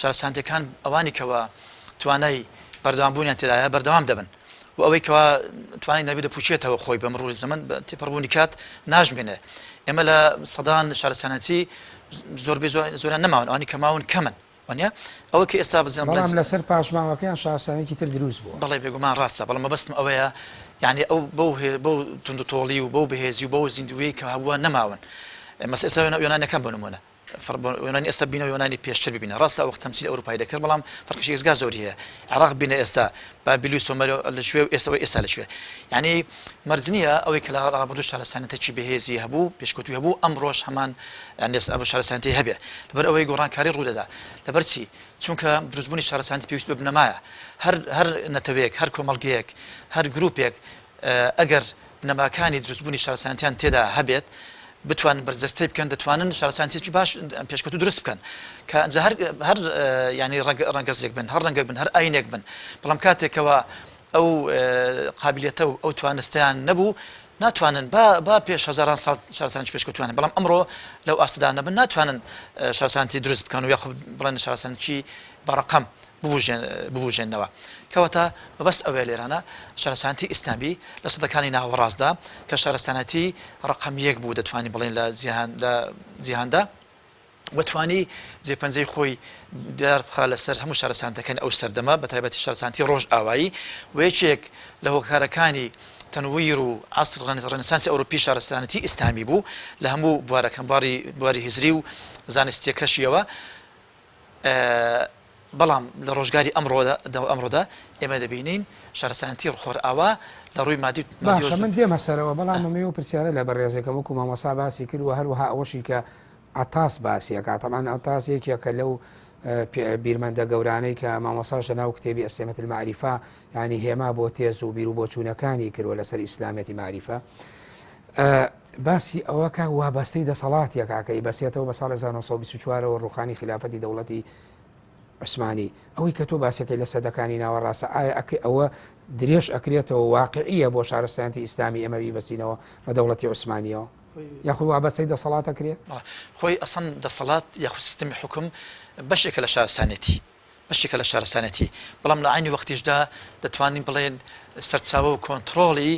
شارستانێتیەکان ئەوانی کەوا توانای بەردەوامبوونیان تێدایە بەردەوام دەبن و ئەوەی کەوا توانای نەبێت دەپوچێتەوە خۆی بە مڕووی زەمەن بە تێپەڕبوونی کات ناژمێنێ ئێمە لە سەدان شارستانەتی زۆربەی زۆریان نەماون ئەوانی کە ماون کەمن وانە ئەوە کە ئێستا بزم بەڵام لەسەر پاشماوەکەیان شارستانێکی تر دروست بووە بەڵێ بێگومان ڕاستە بەڵام مەبەستم ئەوەیە یعنی ئەو بەو بەو توندوتۆڵی و بەو بەهێزی و بەو زیندوویی کە هەبووە نەماون مەس ئێستا یۆنانەکان بۆ نمونە یۆنانی ئێستا بینە یۆنانی پێشتر ببینە ڕاستە ئەو وەخت تەمسیلی ئەوروپای دەکرد بەڵام فەرقیشی ئێزگار زۆری هەیە عێراق بینە ئێستا بابیل و سۆمەر لە کوێ و ئێستا ئێستا لە کوێ یعنی مەرج نییە ئەوەی کە لە ڕابردوو شارستانیەتێکی بەهێزی هەبوو پێشکەوتوی هەبوو ئەمڕۆش هەمان ئەو شارستانیەتی هەبێ لەبەر ئەوەی گۆڕانکاری ڕوودەدا لەبەر چی چونکە دروستبوونی شارستانیەت پێویست بە بنەمایە هەر هەر نەتەوەیەک هەر کۆمەڵگەیەک هەر گروپێک ئەگەر بنەماکانی دروستبوونی شارستانیەتیان تێدا هەبێت بتوانن بەرجەستەی بکەن دەتوانن شارستانیەتێکی باش پێشکەوتوو دروست بکەن کە ئەنجا هەر هەر یعنی ڕەنگ ڕەنگەزێک بن هەر ڕەنگێک بن هەر ئاینێک بن بەڵام کاتێکەوە ئەو قابلیەتە و ئەو توانستیان نەبوو ناتوانن با با پێش هەزاران ساڵ شارستانی پێشکەوتوانن بەڵام ئەمڕۆ لەو ئاستدا نەبن ناتوانن شارستانی دروست بکەن و یاخود بڵێن شارستانی بە ڕقم ببوژێنەوە. کەواتە مەبەست ئەوەیە لێرانە شارستانیەتی ئیسلامی لە سەدەکانی ناوەڕاستدا کە شارستانیەتی ڕەقەم یەک بوو دەتوانین بڵێین لە جیهان لە جیهاندا و توانی جێپەنجەی خۆی دیار بخا لەسەر هەموو شارستانەتەکانی ئەو سەردەمە بە تایبەتی شارستانیەتی ڕۆژئاوایی و یەکێک لە هۆکارەکانی. تەنویر و عەسر ڕێنسانسی ئەوروپی شارستانێتی ئیسلامی بوو لە هەموو بوارەکان بواری بواری هزری و زانستیەکەشیەوە بەڵام لە ڕۆژگاری ئەمڕۆدا ئەمڕۆدا ئێمە دەبینین شارستانێتی خۆرئاوا لە ڕووی مادی باشە من دێمە سەرەوە بەڵام ئەمەوێ پرسیارە لە بەڕێزێکم وەکو مامۆسا باسی کرد و هەروەها ئەوەشی کە عەتاس باسی ئەکات تەبعەن عەتاس یەکێکە لەو بیرمەندە گەورانەی کە مامۆساش لەناو کتێبی ئەسێمەت المعریفە ینی هێما بۆ تێز و بیر و بۆچوونەکانی کردوە لەسەر ئیسلامیەتی معریفە باسی ئەوە کە وابەستەی دەسەڵات یەکاکەی بەسێتەوە بە ساڵ 1924ەوە ڕوخانی خلافەتی دەوڵەتی عوسمانی ئەوەی کە تۆ باسەکەی لە سەدەکانی ناوەڕاستە ئایا ئەکەی ئەوە درێژ ئەکرێتەوە واقعیە بۆ شارستانتی ئیسلامی ئێمە بیبەستینەوە بە دەوڵەتی عوسمانیەوە یاخود وابەستەی دەسەڵات ئەکرێ؟ خۆی ئەسڵەن دەسەڵات یاخود سیستمی حوکم بەشێکە لە شارستانێتی بەشێکە لە شارستانێتی بەڵام لە عەینی وەختیشدا دەتوانین بڵێن سەرچاوە و کۆنتڕۆڵی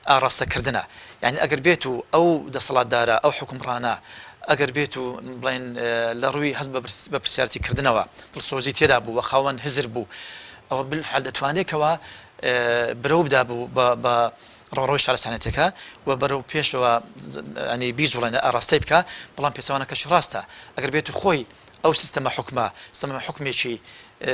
ئاڕاستەکردنە یعنی ئەگەر بێت و ئەو دەسەڵاتدارە ئەو حوکمڕانە ئەگەر بێت و بڵێن لە ڕووی هەست بە پرسیارتی کردنەوە دڵسۆزی تێدا بوو وە خاوەن هزر بوو ئەوە بالفعل دەتوانێت کەوا برەو بدا بوو بە ڕەوڕەوەی شارستانیەتەکە و بەرەو پێشەوە ینی بیجوڵێنە ئاراستەی بکە بەڵام پێچەوانەکەشی ڕاستە ئەگەر بێت و خۆی ئەو سیستەمە حکومە سیستەمە حکومێکی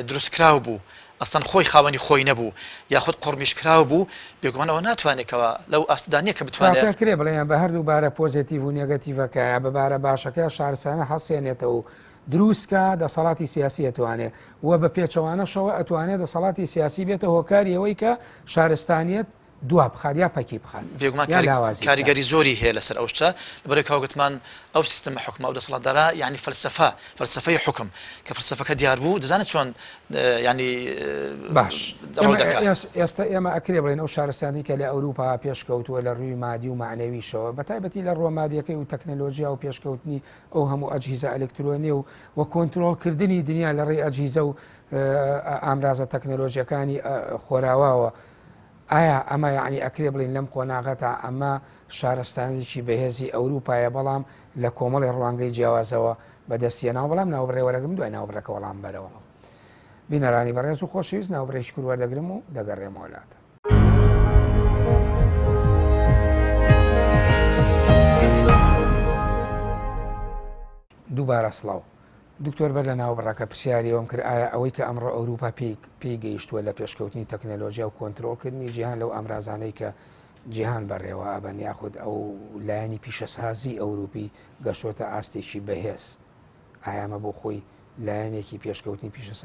دروستکراو بوو ئەسڵەن خۆی خاوەنی خۆی نەبوو یاخود قۆرمیشکراو بوو بێگومان ئەوە ناتوانێت کەوا لەو ئاستدا نییە کە بتوانێت واتە کرێ بڵێن بە هەردوو بارە پۆزێتیڤ و نێگەتیڤەکە یا بە بارە باشەکە شارستانە هەڵسێنێتەوە و دروستکا دەسەڵاتی سیاسی ئەتوانێ و بە پێچەوانەشەوە ئەتوانێ دەسەڵاتی سیاسی بێتە هۆکاری ئەوەی کە شارستانیەت دوا بخات یا پەکی بخات بێگومان یا لاوازی بکات. کاریگەری زۆری هەیە لەسەر ئەو شتە لەبەرئەوەی کە گوتمان ئەو سیستەمە حوکمە ئەو دەسەڵاتدارە یانی فەلسەفە فەلسەفەی حوکم کە فەلسەفەکە دیار بوو دەزانێت چۆن یانی باش ڕەو دەکات. ئێستا ئێمە ئەکرێ بڵێن ئەو شارستانی کە لە ئەوروپا پێشکەوتووە لە ڕووی مادی و مەعنەویشەوە بە تایبەتی لە ڕووە مادیەکەی و تەکنەلۆژیا و پێشکەوتنی ئەو هەموو ئەجهیزە ئەلکترۆنی و و کۆنترۆڵکردنی دنیا لە ڕێی ئەجهیزە و ئامرازە تەکنەلۆژیەکانی خۆراواوە ئایا ئەمە یعنی ئەکرێ بڵین لەم قۆناغەتا ئەمە شارستانێکی بەهێزی ئەوروپایە بەڵام لە کۆمەڵی ڕوانگەی جیاوازەوە بەدەستیەناو بەڵام ناوبڕێ وەرەگرم دوای ناوبڕەکە وەڵام بەرەوە بینەرانی بەڕێز و خۆشەویست ناوبڕێکی کور وەردەگرم و دەگەڕێمەوە لاتە. دووبارە سڵاو. دکتۆر بەر لە ناوبڕەکە پرسیاری ئەوەم کرد ئایا ئەوەی کە ئەمڕۆ ئەوروپا پێی پێی گەیشتووە لە پێشکەوتنی تەکنەلۆژیا و کۆنترۆڵکردنی جیهان لەو ئامرازانەی کە جیهان بەڕێوە ئەبەن یاخود ئەو لایەنی پیشەسازی ئەوروپی گەشتۆتە ئاستێکی بەهێز ئایا ئەمە بۆ خۆی لایەنێکی پێشکەوتنی پیشە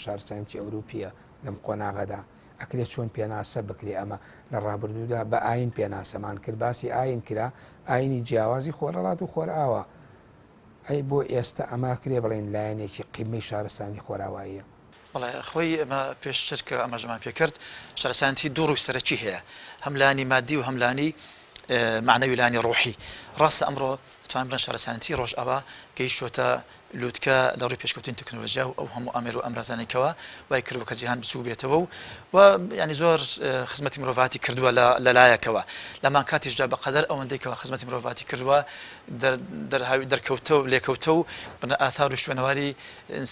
شارستانیەتی ئەوروپیە لەم قۆناغەدا ئەکرێت چۆن پێناسە بکرێ ئەمە لە ڕابردوودا بە ئاین پێناسەمان کرد باسی ئاین کرا ئاینی جیاوازی خۆرەڵات و خۆرئاوا ئەی بۆ ئێستە ئەمە ئەکرێ بڵێین لایەنێکی قیمەی شارستانی خۆراواییە؟ بەڵێ خۆی ئێمە پێشتر کە ئاماژەمان پێکرد شارستانیەتی دوو ڕووی سەرەکی هەیە هەم لانی مادی و هەم لانی معنەوی لانی ڕۆحی ڕاستە ئەمڕۆ دەتوانین بڵێن شارستانیەتی ڕۆژئاوا گەیشتۆتە لوتکە لە ڕووی پێشکەوتنی تەکنەلۆژیا و ئەو هەموو ئامێر و ئامرازانەی کەوا وای کردووە کە جیهان بچووک بێتەوە و و ینی زۆر خزمەتی مرۆڤاتی کردووە لە لایەکەوە لەمان کاتیشدا بە قەدەر ئەوەندەی کەوا خزمەتی مرۆڤاتی کردووە دەرهاوی دەرکەوتە و لێکەوتە و بنە ئاثار و شوێنەواری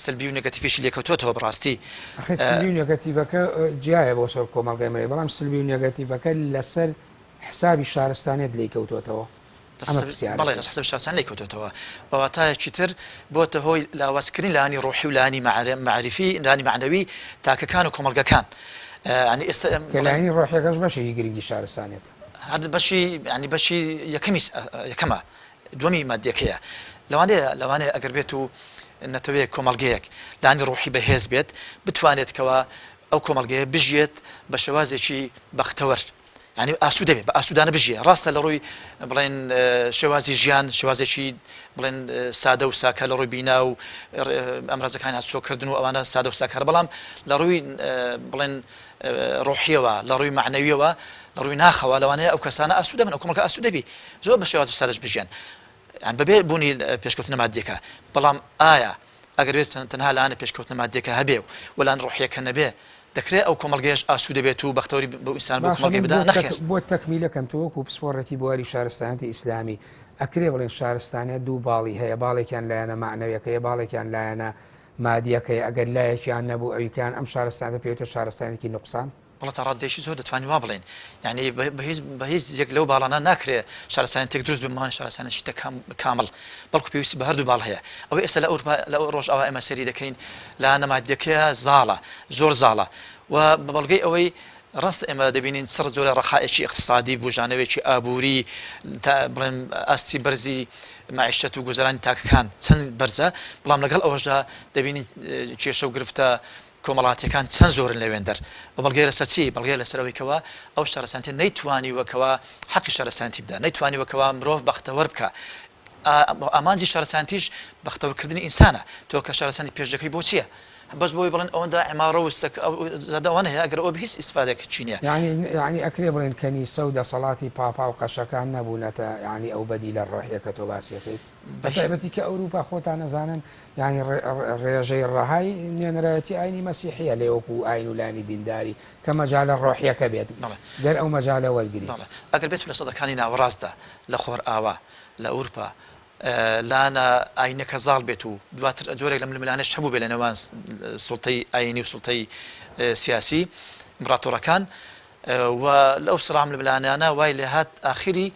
سلبی و نێگەتیفیشی لێکەوتووەتەوە بەڕاستی. ئەخر سلبی و نێگەتیڤەکە جیایە بۆ سەر کۆمەڵگای مرۆیی بەڵام سلبی و نێگەتیڤەکە لەسەر حسابی شارستانیەت لێی کەوتووەتەوە. ئەمە پرسیارەکەی. بەڵێ لەسەر حسابی شارستانی لێی کەوتووەتەوە. بە واتایەکی تر بۆتە هۆی لاوازکردنی لایەنی ڕۆحی و لایەنی مەعریفی، لایەنی مەعنەوی تاکەکان و کۆمەڵگەکان. یانی ئێستا کە لایەنی ڕۆحیەکەش بەشێکی گرنگی شارستانیەتە. هەر بەشی یانی بەشی یەکەمی یەکەمە دووەمی مادیەکەیە لەوانەیە لەوانەیە ئەگەر بێت و نەتەوەیەک کۆمەڵگەیەک لانی ڕۆحی بەهێز بێت بتوانێت کەوا ئەو کۆمەڵگەیە بژیێت بە شێوازێکی بەختەوەر ینی ئاسوو دەبێت بە ئاسوودانە بژیە ڕاستە لە ڕووی بڵێن شێوازی ژیان شێوازێکی بڵێن سادە و ساکە لە ڕووی بینا و ئەمرازەکانی هاتوچۆکردن و ئەوانە سادە و ساکار بەڵام لە ڕووی بڵێن ڕۆحیەوە، لە ڕووی مەعنەویەوە، لە ڕووی ناخەوە لەوانەیە ئەو کەسانە ئاسوودە بن، ئەو کۆمەڵگە ئاسوودە بی، زۆر بە شێوازی سادەش بژیەن، یان بەبێ بوونی پێشکەوتنە مادیەکە. بەڵام ئایا ئەگەر بێت تەنها لایەنە پێشکەوتنە مادیەکە هەبێ و لایەن ڕۆحیەکە نەبێ، دەکرێ ئەو کۆمەڵگەیەش ئاسوودە بێت و بەختەوەری بەو ئینسان بەو باشە کۆمەڵگەی من بدا؟ بۆ تەک نەخێر. بۆ تەکمیلەکەم تۆ وەکوو پسپۆڕێکی بواری شارستانیەتی ئیسلامی ئەکرێ بڵێن شارستانیەت دوو باڵی هەیە باڵێکیان لایەنە مەعنەویەکەیە باڵێکیان لایەنە مادیەکەی ئەگەر لایەکیان نەبوو ئەویکان ئەم شارستانە پێوتە شارستانێکی نوقسان. بەڵێ تا ڕاددەیەکی زۆر دەتوانین وا بڵێین. یانی بە هیچ بە هیچ یەک لەو باڵانە ناکرێ شارستانیەتێک دروست بێ بمانە شارستانیەتێکی کامڵ بەڵکو پێویستی بە هەردوو باڵ هەیە. ئەوەی ئێستا لە ئەوروپا لە ڕۆژئاوا ئێمە سەیری دەکەین لایەنە مادیەکەیە زاڵە زۆر زاڵە و بە بەڵگەی ئەوەی ڕاستە ئێمە دەبینین چڕ جۆرە ڕەخائێکی ئیقتسادی بوژانەوەیەکی ئابووری تا بڵێن ئاستی بەرزی مەعیشەت و گوزەرانی تاکەکان چەند بەرزە بەڵام لەگەڵ ئەوەشدا دەبینین کێشە و گرفتە کۆمەڵاتیەکان چەند زۆرن لەوێندەر ئەو بەڵگەیە لەسەر چی؟ بەڵگەیە لەسەر ئەوەی کەوا ئەو شارستانیەتە نەیتوانیوە کەوا حەقی شارستانیەتی بدا نەیتوانیوە کەوا مرۆڤ بەختەوەر بکا ئامانجی شارستانیەتیش بەختەوەرکردنی ئینسانە تۆ کە شارستانی پێش دەکەی بۆ چییە؟ بەس بۆی بڵێن ئەوەندە عمارە و سەک ئەو زادەوانە هەیە ئەگەر ئەوە هیچ ئیسفادێک چی نییە یعنی یعنی ئەکرێ بڵێن کەنیسە و دەسەڵاتی پاپا و قەشەکان نەبوونەتە یعنی ئەو بەدیلە ڕۆحیە کە تۆ باسیەکەیت بەتایبەتی کە ئەوروپا خۆتان ئەزانن یانی ڕێژەی ڕەهای نوێنەرایەتی ئاینی مەسیحیە لێ وەکو ئاین و لانی دینداری کە مەجالە ڕۆحیەکە بێت گەر ئەو مەجالە وەرگری. ئەگەر بێت لە سەدەکانی ناوەڕاستدا لە خۆرئاوا لە ئەورپا لانە ئاینەکە زاڵ بێت و دواتر جۆرێک لە ململانێش هەبوو بێ لە نێوان سوڵتەی ئاینی و سوڵتەی سیاسی ئیمپراتۆرەکان و لەو سڕام ململانێیانە وای لێهات ئاخری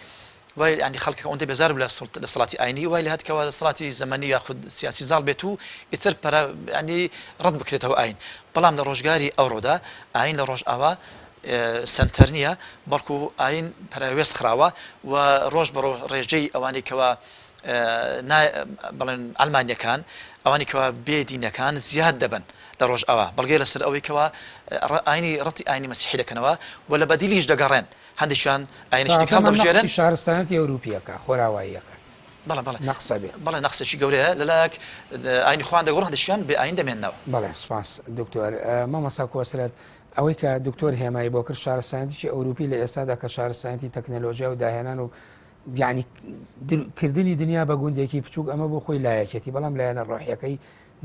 وای یانی خەڵکەکە ئەوەندە بێزار بوو لە سوڵتە دەسەڵاتی ئاینی وای لێهات کەوا دەسەڵاتی زەمەنی یاخود سیاسی زاڵ بێت و ئیتر پەرە یانی ڕەت بکرێتەوە ئاین بەڵام لە ڕۆژگاری ئەوڕۆدا ئاین لە ڕۆژئاوا سەنتەر نییە بەڵکو ئاین پەراوێز خراوە و ڕۆژ بە ڕۆژ ڕێژەی ئەوانەی کەوا بڵێن ئەلمانیەکان ئەوانی کەوا بێ دینەکان زیاد دەبن لە ڕۆژئاوا بەڵگەی لەسەر ئەوەی کەوا ئاینی ڕەتی ئاینی مەسیحی دەکەنەوە و لە بەدیلیش دەگەڕێن هەندێکیان ئاینێکی دیکە هەڵدەبژێرن. نەقسی شارستانیەتی ئەوروپییەکە، خۆراواییەکەت. بەڵێ بەڵێ. نەقسە بێ. بەڵێ نەقسێکی گەورەیە، لەلایەک ئاینی خۆیان دەگۆڕن، هەندێکیان بێ ئاین دەمێننەوە. بەڵێ سوپاس دکتۆر. مامۆستا کۆسرەت، ئەوەی کە دکتۆر هێمای بۆ کرد شارستانیەتێکی ئەوروپی لە ئێستادا کە شارستانیەتی تەکنەلۆژیا و داهێنان و یعنی کردنی دنیا بە گوندێکی بچووک ئەمە بۆ خۆی لایەکێتی بەڵام لایەنە ڕۆحیەکەی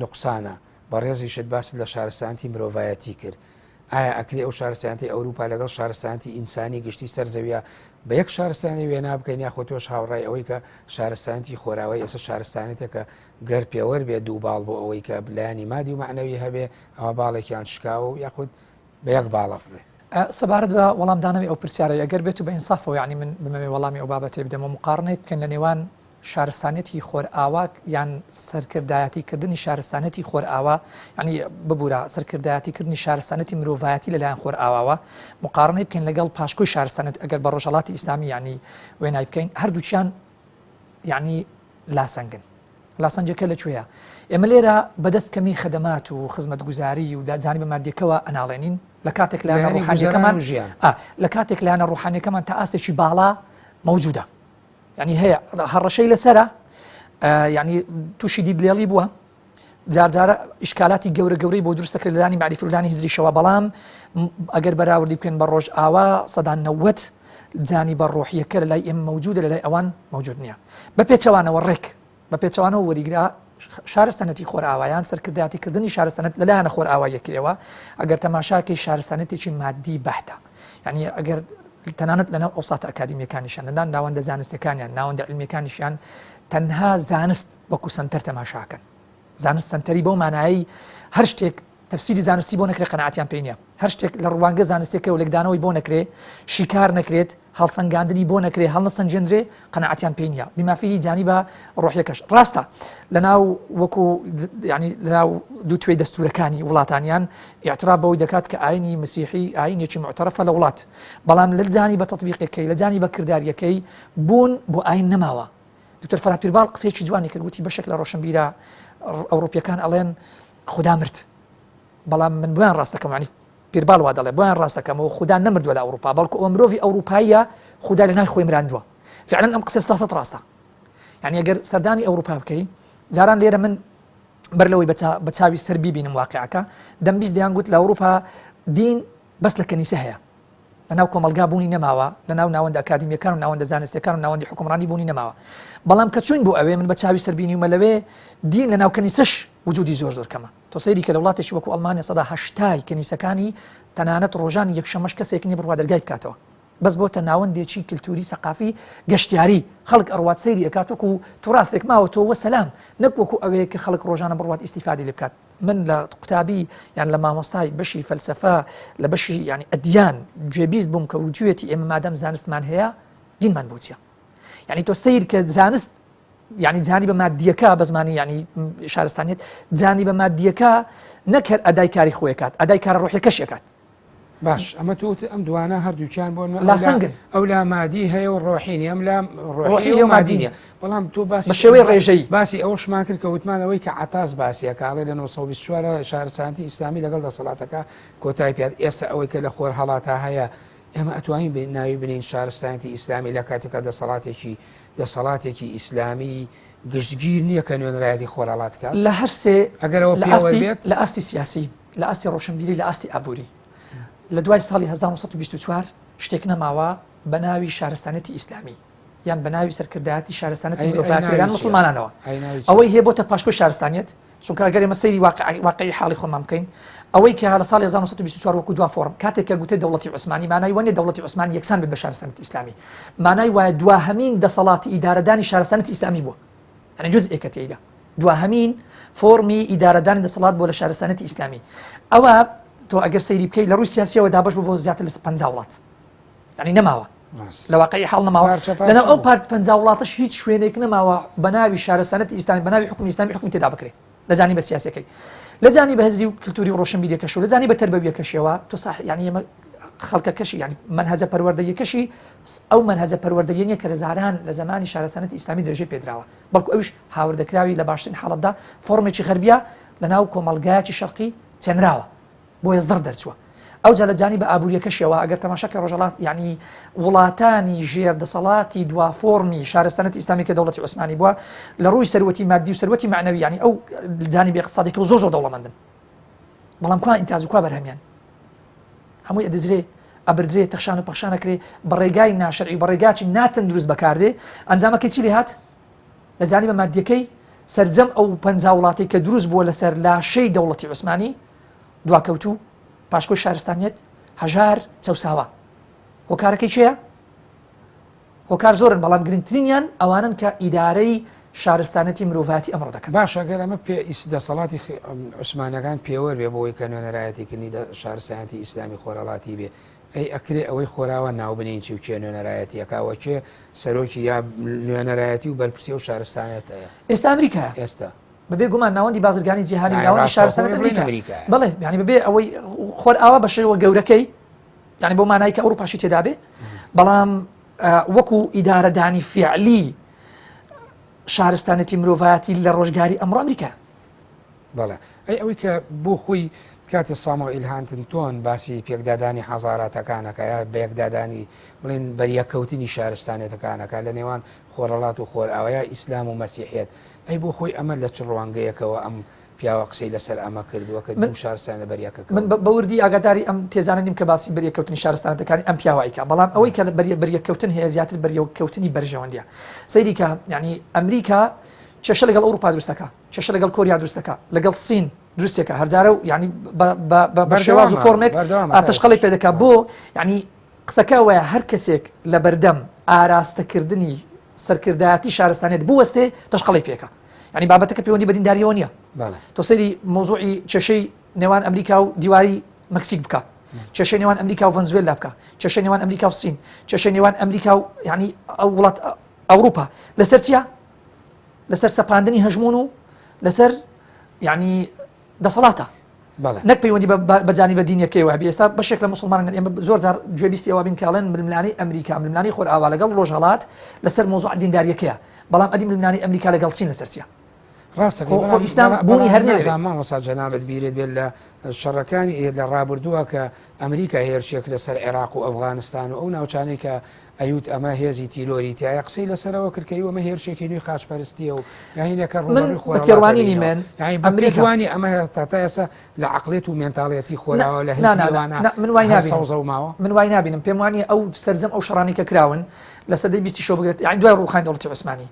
نوقسانە بەڕێزیشت باست لە شارستانیەتی مرۆڤایەتی کرد ئایا ئەکرێ ئەو شارستانیەتەی ئەوروپا لەگەڵ شارستانیەتی ئینسانی گشتی سەر زەویە بە یەک شارستانی وێنا بکەین یاخۆ تۆش هاوڕای ئەوەی کە شارستانیەتی خۆراوای ئێستا شارستانێتێکە گەر پێوەر بێ دوو باڵ بۆ ئەوەی کە لایەنی مادی و مەعنەوی هەبێ ئەوە باڵێکیان شکاوە و یاخود بە یەک باڵە بێ. سەبارەت بە وەڵامدانەوەی ئەو پرسیارەی ئەگەر بێت و بە ئینسافەوە یانی من بمەوێ وەڵامی ئەو بابەتەی بدەمەوە مقارنەیەک بکەین لە نێوان شارستانیەتی خۆرئاوا یان سەرکردایەتی کردنی شارستانیەتی خۆرئاوا یعنی ببورە سەرکردایەتی کردنی شارستانیەتی مرۆڤایەتی لەلایەن خۆرئاواوە مقارنەی بکەین لەگەڵ پاشکۆی شارستانیەت ئەگەر بە ڕۆژهەڵاتی ئیسلامی یعنی وێنای بکەین هەردووکیان یعنی لاسەنگن لاسەنجەکە لەکوێیە ئێمە لێرە بەدەست کەمی خەدەمات و خزمەتگوزاری و جانبە مادیەکەوە ئەناڵێنین لە کاتێک لایەنە ڕوحانیەکەمان لە کاتێک لایەنە ڕوحانیەکەمان تا ئاستێکی باڵا مەوجودە یعنی هەیە هەڕەشەی لەسرە یعنی تووشی دیدلێڵی بووە جارجارە ئیشکالاتی گەورە گەورەی بۆ دروست دەکرێت لەلانی معریفە و لانی هزریشەوە بەڵام ئەگەر بەراوردی بکەین بە ڕۆژ ئاوا سەدان نەوەت جانی بە ڕۆحیەکە لە لای ئێمە مەوجودە لە لای ئەوان مەوجود نییە بە پێچەوانەوە ڕێک بە پێچەوانەوە وەریگرا شارستانەتی خۆرئاوایان سەرکردایەتی کردنی شارستانەت لەلایەنە خۆرئاواییەکەیەوە ئەگەر تەماشاکەی شارستانەتێکی مادی بەحتە یعنی ئەگەر تەنانەت لەناو ئەوساتە ئەکادیمیەکانیشان لەناو ناوەندە زانستەکانیان ناوەندە علمیەکانیشیان تەنها زانست وەکو سنتەر تەماشاکەن زانست سنتەری بەو مانایی هەر شتێک تەفسیری زانستی بۆ نەکرێت قەناعەتیان پێی نییە هەر شتێک لە ڕوانگە زانستێکەوە لێکدانەوەی بۆ نەکرێ شیکار نەکرێت هەڵسەنگاندنی بۆ نەکرێ هەڵنەسەنجێندرێ قەناعەتیان پێی نییە بیمافیی جانیبە ڕۆحیەکەش ڕاستە لەناو وەکو ینی لەناو دوو توێی دەستورەکانی وڵاتانیان اعتراف بەوەی دەکات کە ئاینی مسیحی ئاینێکی معتەرەفە لە وڵات بەڵام لە جانی بە تەطبیقەکەی لە جانی بە کرداریەکەی بوون بۆ ئاین نەماوە دکتۆر فەرهاد پیرباڵ قسەیەکی جوانی کرد وتی بەشێک لە ڕۆشنبیرە ئەوروپیەکان ئەڵێن خودا مرد بەڵام من بۆیان ڕاستەکەم ینی پیرباڵ وا دەڵێ بۆیان ڕاستەکەمەوە خودا نەمردووە لە ئەوروپا بەڵکو ئەو مرۆڤی ئەوروپاییە خودا لە ناخی خۆی مراندووە فعلا ئەم قسە سەد ڕاستە یعنی ئەگەر سەردانی ئەوروپا بکەی جاران لێرە من بەر لەوەی بە چاوی سەر بیبینم واقعەکە دەمبیست دەیان گوت لە ئەوروپا دین بەس لە کەنیسە هەیە لەناو کۆمەڵگا بوونی نەماوە، لەناو ناوەندە ئەکادیمییەکان و ناوەندە زانستییەکان و ناوەندی حوکمڕانی بوونی نەماوە. بەڵام کە چووین بۆ ئەوێ، من بە چاوی سەر بینیومە لەوێ دین لەناو کەنیسەش وجودی زۆر زۆر کەمە. تۆ سەیری کە لە وڵاتێکی وەکو ئەڵمانیا سەدا هەشتای کەنیسەکانی تەنانەت ڕۆژانی یەکشەممەش کەسێک نییە بڕوا دەرگای بکاتەوە. بەس بۆتە ناوەندێکی کلتوری سەقافی گەشتیاری، خەڵک ئەڕوات سەیری ئەکات وەکو توراسێک ماوەتەوە وەسەلام، نەک وەکو ئەوێ کە خەڵک ڕۆژانە بڕوات ئیستیفادەی لێ بکات. من لە قوتابی یان لە مامۆستای بەشی فەلسەفە لە بەشی یانی ئەدیان گوێبیست بووم کە وتوێتی ئێمە مادەم زانستمان هەیە دینمان بۆ چیە یعنی تۆ سیر کە زانست یعنی جانی بە مادیەکە بە زمانی یعنی شارستانیت جانی بە مادیەکە نەکەر ئەدای کاری خۆیکات ئەدای کارە ڕۆحەکەشەکات باش ئەمە تۆ ئەم دوانە هەردووکیان بۆ لاسەنگن ئەو لا مادی هەیە و ڕۆحی نیە ئەم لا ڕۆحی و مادی نیە بەڵام تۆ باسی بە شێوەی ڕێژەی باسی ئەوەشمان کرد کە وتمان ئەوەی کە عەتاس باسیەکە ئەڵێ لە 924 شارستانیەتی ئیسلامی لەگەڵ دەسەڵاتەکە کۆتای پێات ئێستا ئەوەی کە لە خۆر هەڵاتا هەیە ئێمە ئەتوانین ناوی بنین شارستانیەتی ئیسلامی لە کاتێکا دەسەڵاتێکی دەسەڵاتێکی ئیسلامی گشتگیر نییە کە نوێنەرایەتی خۆرهەڵات کات لە هەر سێ ئەگەرەوە لە ئاستی لە ئاستی سیاسی لە ئاستی ڕۆشنبیری لە ئاستی ئابووری لە دوای ساڵی 1924 شتێک نەماوە بە ناوی شارستانێتی ئیسلامی یان بە ناوی سەرکردایەتی شارستانەتی مرۆڤایەتی لەلایەن موسڵمانانەوە ئەوەی هەیە بۆتە پاشکۆی شارستانیەت چونکە ئەگەر ئێمە سەیری واقعی حاڵی خۆمان بکەین ئەوەی کە لە ساڵی 1924 وەکو دوا فۆرم کاتێک کە گوتێ دەوڵەتی عوسمانی مانای وانە دەوڵەتی عوسمانی یەکسان بێت بە شارستانیەتی ئیسلامی مانای وایە دواهەمین دەسەڵاتی ئیدارەدانی شارستانیەتی ئیسلامی بووە یعنی جزئێکە تێیدا دواهەمین فۆرمی ئیدارەدانی دەسەڵات بۆ لە شارستانیەتی ئیسلامی ئەوە تۆ ئەگەر سەیری بکەیت لە ڕووی سیاسیەوە دابش بوو بۆ زیاتر لە 50 وڵات یعنی نەماوە لە واقعی حاڵ نەماوە لەناو ئەو پارت 50 وڵاتش هیچ شوێنێک نەماوە بە ناوی شارستانەتی ئیسلامی بە ناوی حکومی ئیسلامی حکومی تێدا بکرێت لە جانی بە سیاسەکەی لە جانی بە هزری و کللتوری و ڕۆشنبیریەکەش و لە جانی بە تربەویەکەشەوە تۆ ساح یعنی ئێمە خەڵکەکەشی یعنی منهجە پەروەردەیەکەشی ئەو منهجە پەروەردەیە نیە کە لە زاران لە زمانی شارستانەتی ئیسلامی درێژەی پێدراوە بەڵکو ئەوش هاوردەکراوی لە باشترین حاڵەتدا فۆرمێکی غەربیە لە ناو کۆمەڵگایەکی شەرقی چێنراوە بۆیە زڕ دەرچووە. ئەوجا لە جانیبە ئابووریەکەشیەوە ئەگەر تەماشا کەی ڕۆژهەڵات یانی وڵاتانی ژێر دەسەڵاتی دوا فۆرمی شارستانەتی ئیسلامی کە دەوڵەتی عوسمانی بووە لە ڕووی سەروەتی مادی و سەروەتی مەعنەوی یانی ئەو جانیبی اقتصادی کە زۆر زۆر دەوڵەمەندن بەڵام کوا ئینتاج و کوا بەرهەمیان هەمووی ئەدزرێ ئەبردرێ تەخشان و پەخشانەکرێ بە ڕێگای ناشەرعی و بە ڕێگاچی ناتەندروست بەکاردێ ئەنجامەکەی چی لێ هات لە جانیبە مادیەکەی سەرجەم ئەو 50 وڵاتی کە دروست بووە لەسەر لاشەی دەوڵەتی عوسمانی دواکەوتوو، پاشکۆی شارستانیەت، هەژار، چەوساوە. هۆکارەکەی کێیە؟ هۆکار زۆرن بەڵام گرنگترینیان ئەوانەن کە ئیدارەی شارستانیەتی مرۆڤایەتی ئەمڕۆ دەکەن. باشە گەر ئەمە پێ دەسەڵاتی عوسمانیەکان پێوەر بێ بۆ ئەوەی کە نوێنەرایەتی کردنی شارستانیەتی ئیسلامی خۆرهەڵاتی بێ، ئەی ئەکرێ ئەوەی خۆراوا ناو بنێین چی و کێ نوێنەرایەتی ئەکا وە کێ سەرۆکی یا نوێنەرایەتی و بەرپرسی ئەو شارستانیەتەیە؟ ئێستا ئەمریکایە. ئێستا. بەبێ گومان ناوەندی بازرگانی جیهانی ناوەندی شارستانیەت ئەمریکا بەڵێ یعنی بەبێ ئەوەی خۆر ئاوا بە شێوە گەورەکەی یعنی بۆ مانای کە ئەوروپاشی تێدا بێ بەڵام وەکو ئیدارەدانی فعلی شارستانێتی مرۆڤایەتی لە ڕۆژگاری ئەمڕۆ ئەمریکا بەڵێ ئەی ئەوەی کە بۆ خۆی کاتێ سامۆئیل هانتنتۆن باسی پێکدادانی حەزاراتەکانەکە یا بەیەکدادانی بڵێن بەریەکەوتنی شارستانێتەکانەکە لە نێوان خۆرەڵات و خۆرئاوای ئیسلام و مەسیحێت ئەی بۆ خۆی ئەمە لە چ ڕوانگەیەکەوە ئەم پیاوە قسەی لەسەر ئەمە کردووە کە دوو شارستانە بەریەکە من بە وردی ئاگاداری ئەم تێزانە نیم کە باسی بەریەککەوتنی شارستانەتەکانی ئەم پیاوە ئەیکا بەڵام ئەوەی کە بەریەککەوتن هەیە زیاتر بەریەککەوتنی بەرژەوەندیە سەیری کە یعنی ئەمریکا کێشە لەگەڵ ئەوروپا دروستەکە کێشە لەگەڵ کۆریا دروستەکە لەگەڵ سین دروستێکە هەرجارە و یعنی بە شێواز و فۆرمێک تەشقەڵی پێ دەکا بۆ یعنی قسەکە ئەوەیە هەر کەسێک لەبەردەم ئاراستەکردنی سەرکردایەتی شارستانیەت بوەستێ تەشقەڵی پێکە یعنی بابەتەکە پەیوەندی بە دینداریەوە نییە تۆ سەیری مۆزوعی کێشەی نێوان ئەمریکا و دیواری مەکسیک بکە کێشەی نێوان ئەمریکا و ڤەنزوێلا بکە کێشەی نێوان ئەمریکا و سین کێشەی نێوان ئەمریکا و یعنی ئەو وڵات ئەوروپا لەسەر چییە لەسەر سەپاندنی هەژمون و لەسەر یعنی دەسەڵاتە نەک پەیوەندی بە جانیبە دینیەکەیەوە هەبێ ئێستا بەشێک لە موسڵمانان ئێمە زۆر جار گوێبیستی ئەوە بین کە ئەڵێن ململانێی ئەمریکا ململانێی خۆرئاوا لەگەڵ ڕۆژهەڵات لەسەر مۆزوع دینداریەکەیە بەڵام ئەدی ململانێی ئەمریکا لەگەڵ چین لەسەر چیە؟ ڕاستە خۆ خۆ ئیسلام بوونی هەر نییە نازانم مامۆستا جەنابت بیرت بێت لە شەڕەکانی لە ڕابردووە کە ئەمریکا هێرشێک لەسەر عێراق و ئەفغانستان و ئەو ناوچانەی کە ئەیوت ئەمە هێزی تیرۆری تایە قسەی لەسەرەوە کرد کە ئەمە هێرشێکی نوێی خاچپەرستیە و یاهینەکە ڕووبەڕووی من بە تێڕوانینی من ئەمریکا وانی ئەمە تا تا ئێستا لە عەقڵیەت و مێنتاڵیەتی خۆراوە لە نا نا نا نا من وای نابینم سەوزە و ماوە من وای نابینم پێم وانیە ئەو سەرجەم ئەو شەڕانەی کە کراون لە سەدەی بیستی شەو بگرێت یعنی دوای ڕووخانی دەوڵەتی عوسمانی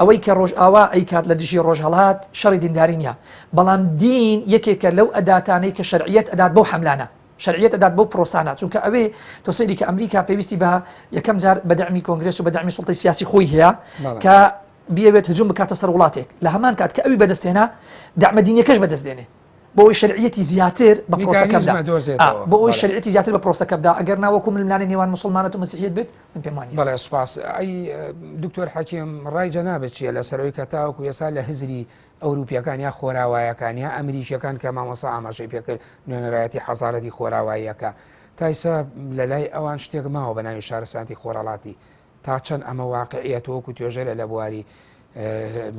ئەوەی کە ڕۆژئاوا ئەیکات لە دژی ڕۆژهەڵات شەڕی دینداری نییە بەڵام دین یەکێکە لەو ئەداتانەی کە شەرعیەت ئەدات بەو حەملانە شەرعیەت ئەدات بەو پرۆسانە چونکە ئەوێ تۆ سەیری کە ئەمریکا پێویستی بە یەکەم جار بە دەعمی کۆنگرێس و بە دەعمی سوڵتەی سیاسی خۆی هەیە کە بیەوێت هجوم بکاتە سەر وڵاتێک لە هەمان کات کە ئەوی بەدەستێنا دەعمە دینیەکەش بەدەست دێنێ. بۆ ئەوەی شەرعیەتی زیاتر بە پرۆسەکە میکانیزمە بدا دۆزێتەوە. بۆ ئەوەی بەڵێ. شەرعیەتی زیاتر بە پرۆسەکە بدا ئەگەر نا وەکو ململانێی نێوان موسڵمانەت و مەسیحیەت بێت من پێم وانیە. بەڵێ سوپاس. ئەی دکتۆر حەکیم ڕای جەنابت چیە لەسەر ئەوەی کە تاوەکو ئێستا لە هزری ئەوروپیەکان یا خۆراوایەکان یا ئەمریکیەکان کە مامۆستا ئاماژەی پێکرد نوێنەرایەتی حەزارەتی خۆراواییەکە تا ئیستا لە لای ئەوان شتێک ماوە بە ناوی شارستانیەتی خۆرهەڵاتی تا چەند ئەمە واقعیە تۆ وەکو توێژەرە لە بواری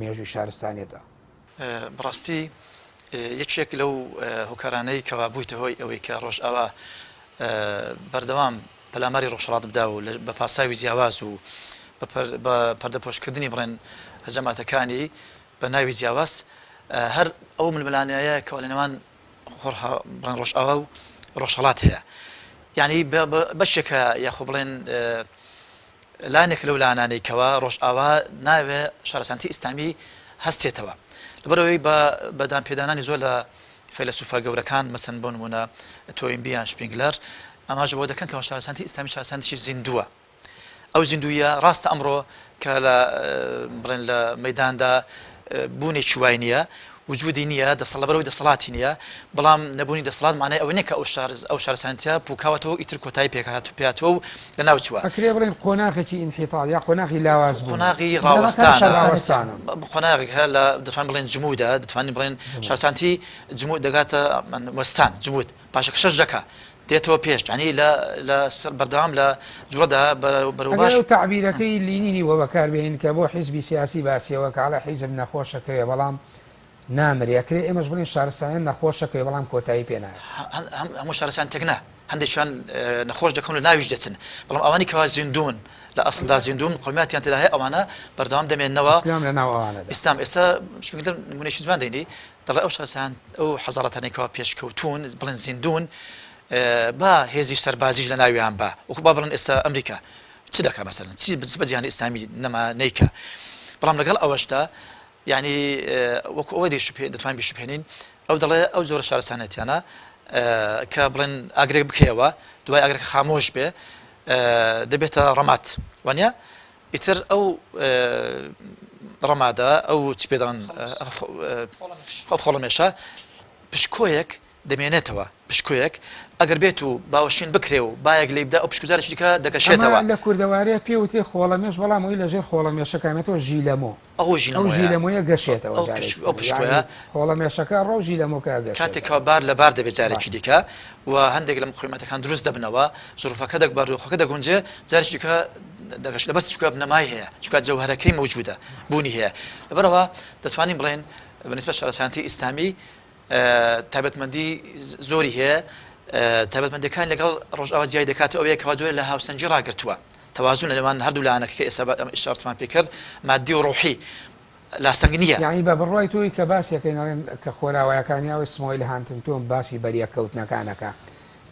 مێژووی شارستانیەتە؟ بەڕاستی یەکێک لەو هۆکارانەی کەوا بوویتە هۆی ئەوەی کە ڕۆژئاوا بەردەوام پەلاماری ڕۆژهەڵات بدا و بە پاساوی جیاواز و بە پەردەپۆشکردنی بڵێن هەجەماتەکانی بە ناوی جیاواز هەر ئەو ململانێیە کەوا لە نێوان بڵێن ڕۆژئاوا و ڕۆژهەڵات هەیە یعنی بەشێکە یاخۆ بڵێن لانێک لەو لانانەی کەوا ڕۆژئاوا ناوێ شارستانیەتی ئیسلامی هەستێتەوە لەبەرەوەی بە بەدان پێدانانی زۆر لە فەیلەسوفە گەورەکان مەسەن بۆ نمونە تۆینبی یان شپینگلەر ئاماژە بۆ دەکەن کەوا شارستانیەتی ئیسلامی شارستانیەتێکی زیندووە ئەو زیندوویە ڕاستە ئەمڕۆ کە لە بڵێن لە مەداندا بوونێکی وای نییە وجودی نییە دەسەڵ لەبەرەوەی دەسەڵاتی نییە بەڵام نەبوونی دەسەڵات مانای ئەوە نییە کە ئەو شار ئەو شارستانیەتە پوکاوەتەوە ئیتر کۆتایی پێکهات پێاتوە و لەناو چووە. ئەکرێ بڵێین قۆناغێکی ئینحیتاڵ یا قۆناغی لاواز بوون. قۆناغی ڕاوەستانە. ڕاوەستانە. قۆناغێک هەیە لە دەتوانین بڵێین جمودە دەتوانین بڵێین شارستانیەتی جمود دەگاتە وەستان جمود پاشەکشەش دەکا دێتەوە پێش یانی لە لە بەردەوام لە جوڵەدا بەرەو باش. ئەگەر ئەو تەعبیرەکەی لینینی وە بەکار بێنین کە بۆ حیزبی سیاسی باسیەوە کە ئەڵێ حیزب نەخۆشەکەوێ بەڵام نامرێ ئەکرێ ئێمەش بڵێین شارستانیەت نەخۆشەکەوێ بەڵام کۆتایی پێ نایەت. هەموو شارستانیەتێک نا هەندێکیان نەخۆش دەکەون لە ناویش دەچن بەڵام ئەوانی کەوا زیندوون لە ئەسڵدا زیندوون قومیاتیان تێدا هەیە ئەوانە بەردەوام دەمێنەوە. ئیسلام لە ناو ئەوانەدا. ئیسلام ئێستا شپینگلەر نمونەیەکی جوان دێنی دەڵێ ئەو شارستان ئەو حەزارەتانەی کەوا پێشکەوتوون بڵێن زیندوون با هێزی سەربازیش لە ناویان با وەکو با بڵێن ئێستا ئەمریکا چ دەکا مەسەلەن چی بە جیهانی ئیسلامی نەما نیکە بەڵام لەگەڵ ئەوەشدا یعنی وەکو ئەوەی دەتوانین بیشوبهێنین ئەو دەڵێ ئەو جۆرە شارستانێتیانە کە بڵێن ئاگرێک بکەیەوە دوای ئاگرەکە خامۆش بێ دەبێتە ڕەمات وانە ئیتر ئەو ڕەمادە ئەو چ پێ دەڵێن ئەو خۆڵەمێشە پشکۆیەک دەمێنێتەوە پشکۆیەک ئەگەر بێت و باوەشین بکرێ و بایەک لێی بدا ئەو پشکۆ جارێکی دیکە دەگەشێتەوە. ئەمە لە کوردەوارێ پێ وترێ خۆڵەمێش بەڵام ئەوی لەژێر خۆڵەمێشەکە مێتەوە ژیلەمۆ. ئەو ژیلەمۆیە. ئەو ژیلەمۆیە گەشێتەوە ئەو جارێکی تر. ئەو پشکۆیە. یانی خۆڵەمێشەکە ڕۆ ژیلەمۆکە ئەگەشێتەوە. کاتێک کەوا بار لە بار دەبێت جارێکی دیکە و هەندێک لە مقویمەتەکان دروست دەبنەوە زروفەکە دەک بارودۆخەکە دەگونجێ جارێکی دیکە دەگەشێت لەبەر چونکە بنەمای هەیە چونکە جەوهەرەکەی مەوجودە بوونی هەیە لەبەرئەوە دەتوانین بڵێین بە نیسبەت شارستانیەتی ئیسلامی تایبەتمەندی زۆری هەیە تایبەتمەندەکان لەگەڵ ڕۆژئاوا جیای دەکات ئەوەیە کەوا جۆرە لە هاوسەنگی ڕاگرتووە تەوازن لە نێوان هەردوو لایەنەکە کە ئێستا ئیشارەتمان پێ کرد مادی و ڕۆحی لاسەنگ نییە. یانی بە بڕوای تۆی کە باسیەکەین ئەڵێن کە خۆراوایەکان یا ئەوەی سمۆیل هانتنگتۆن باسی بەریەککەوتنەکان ئەکا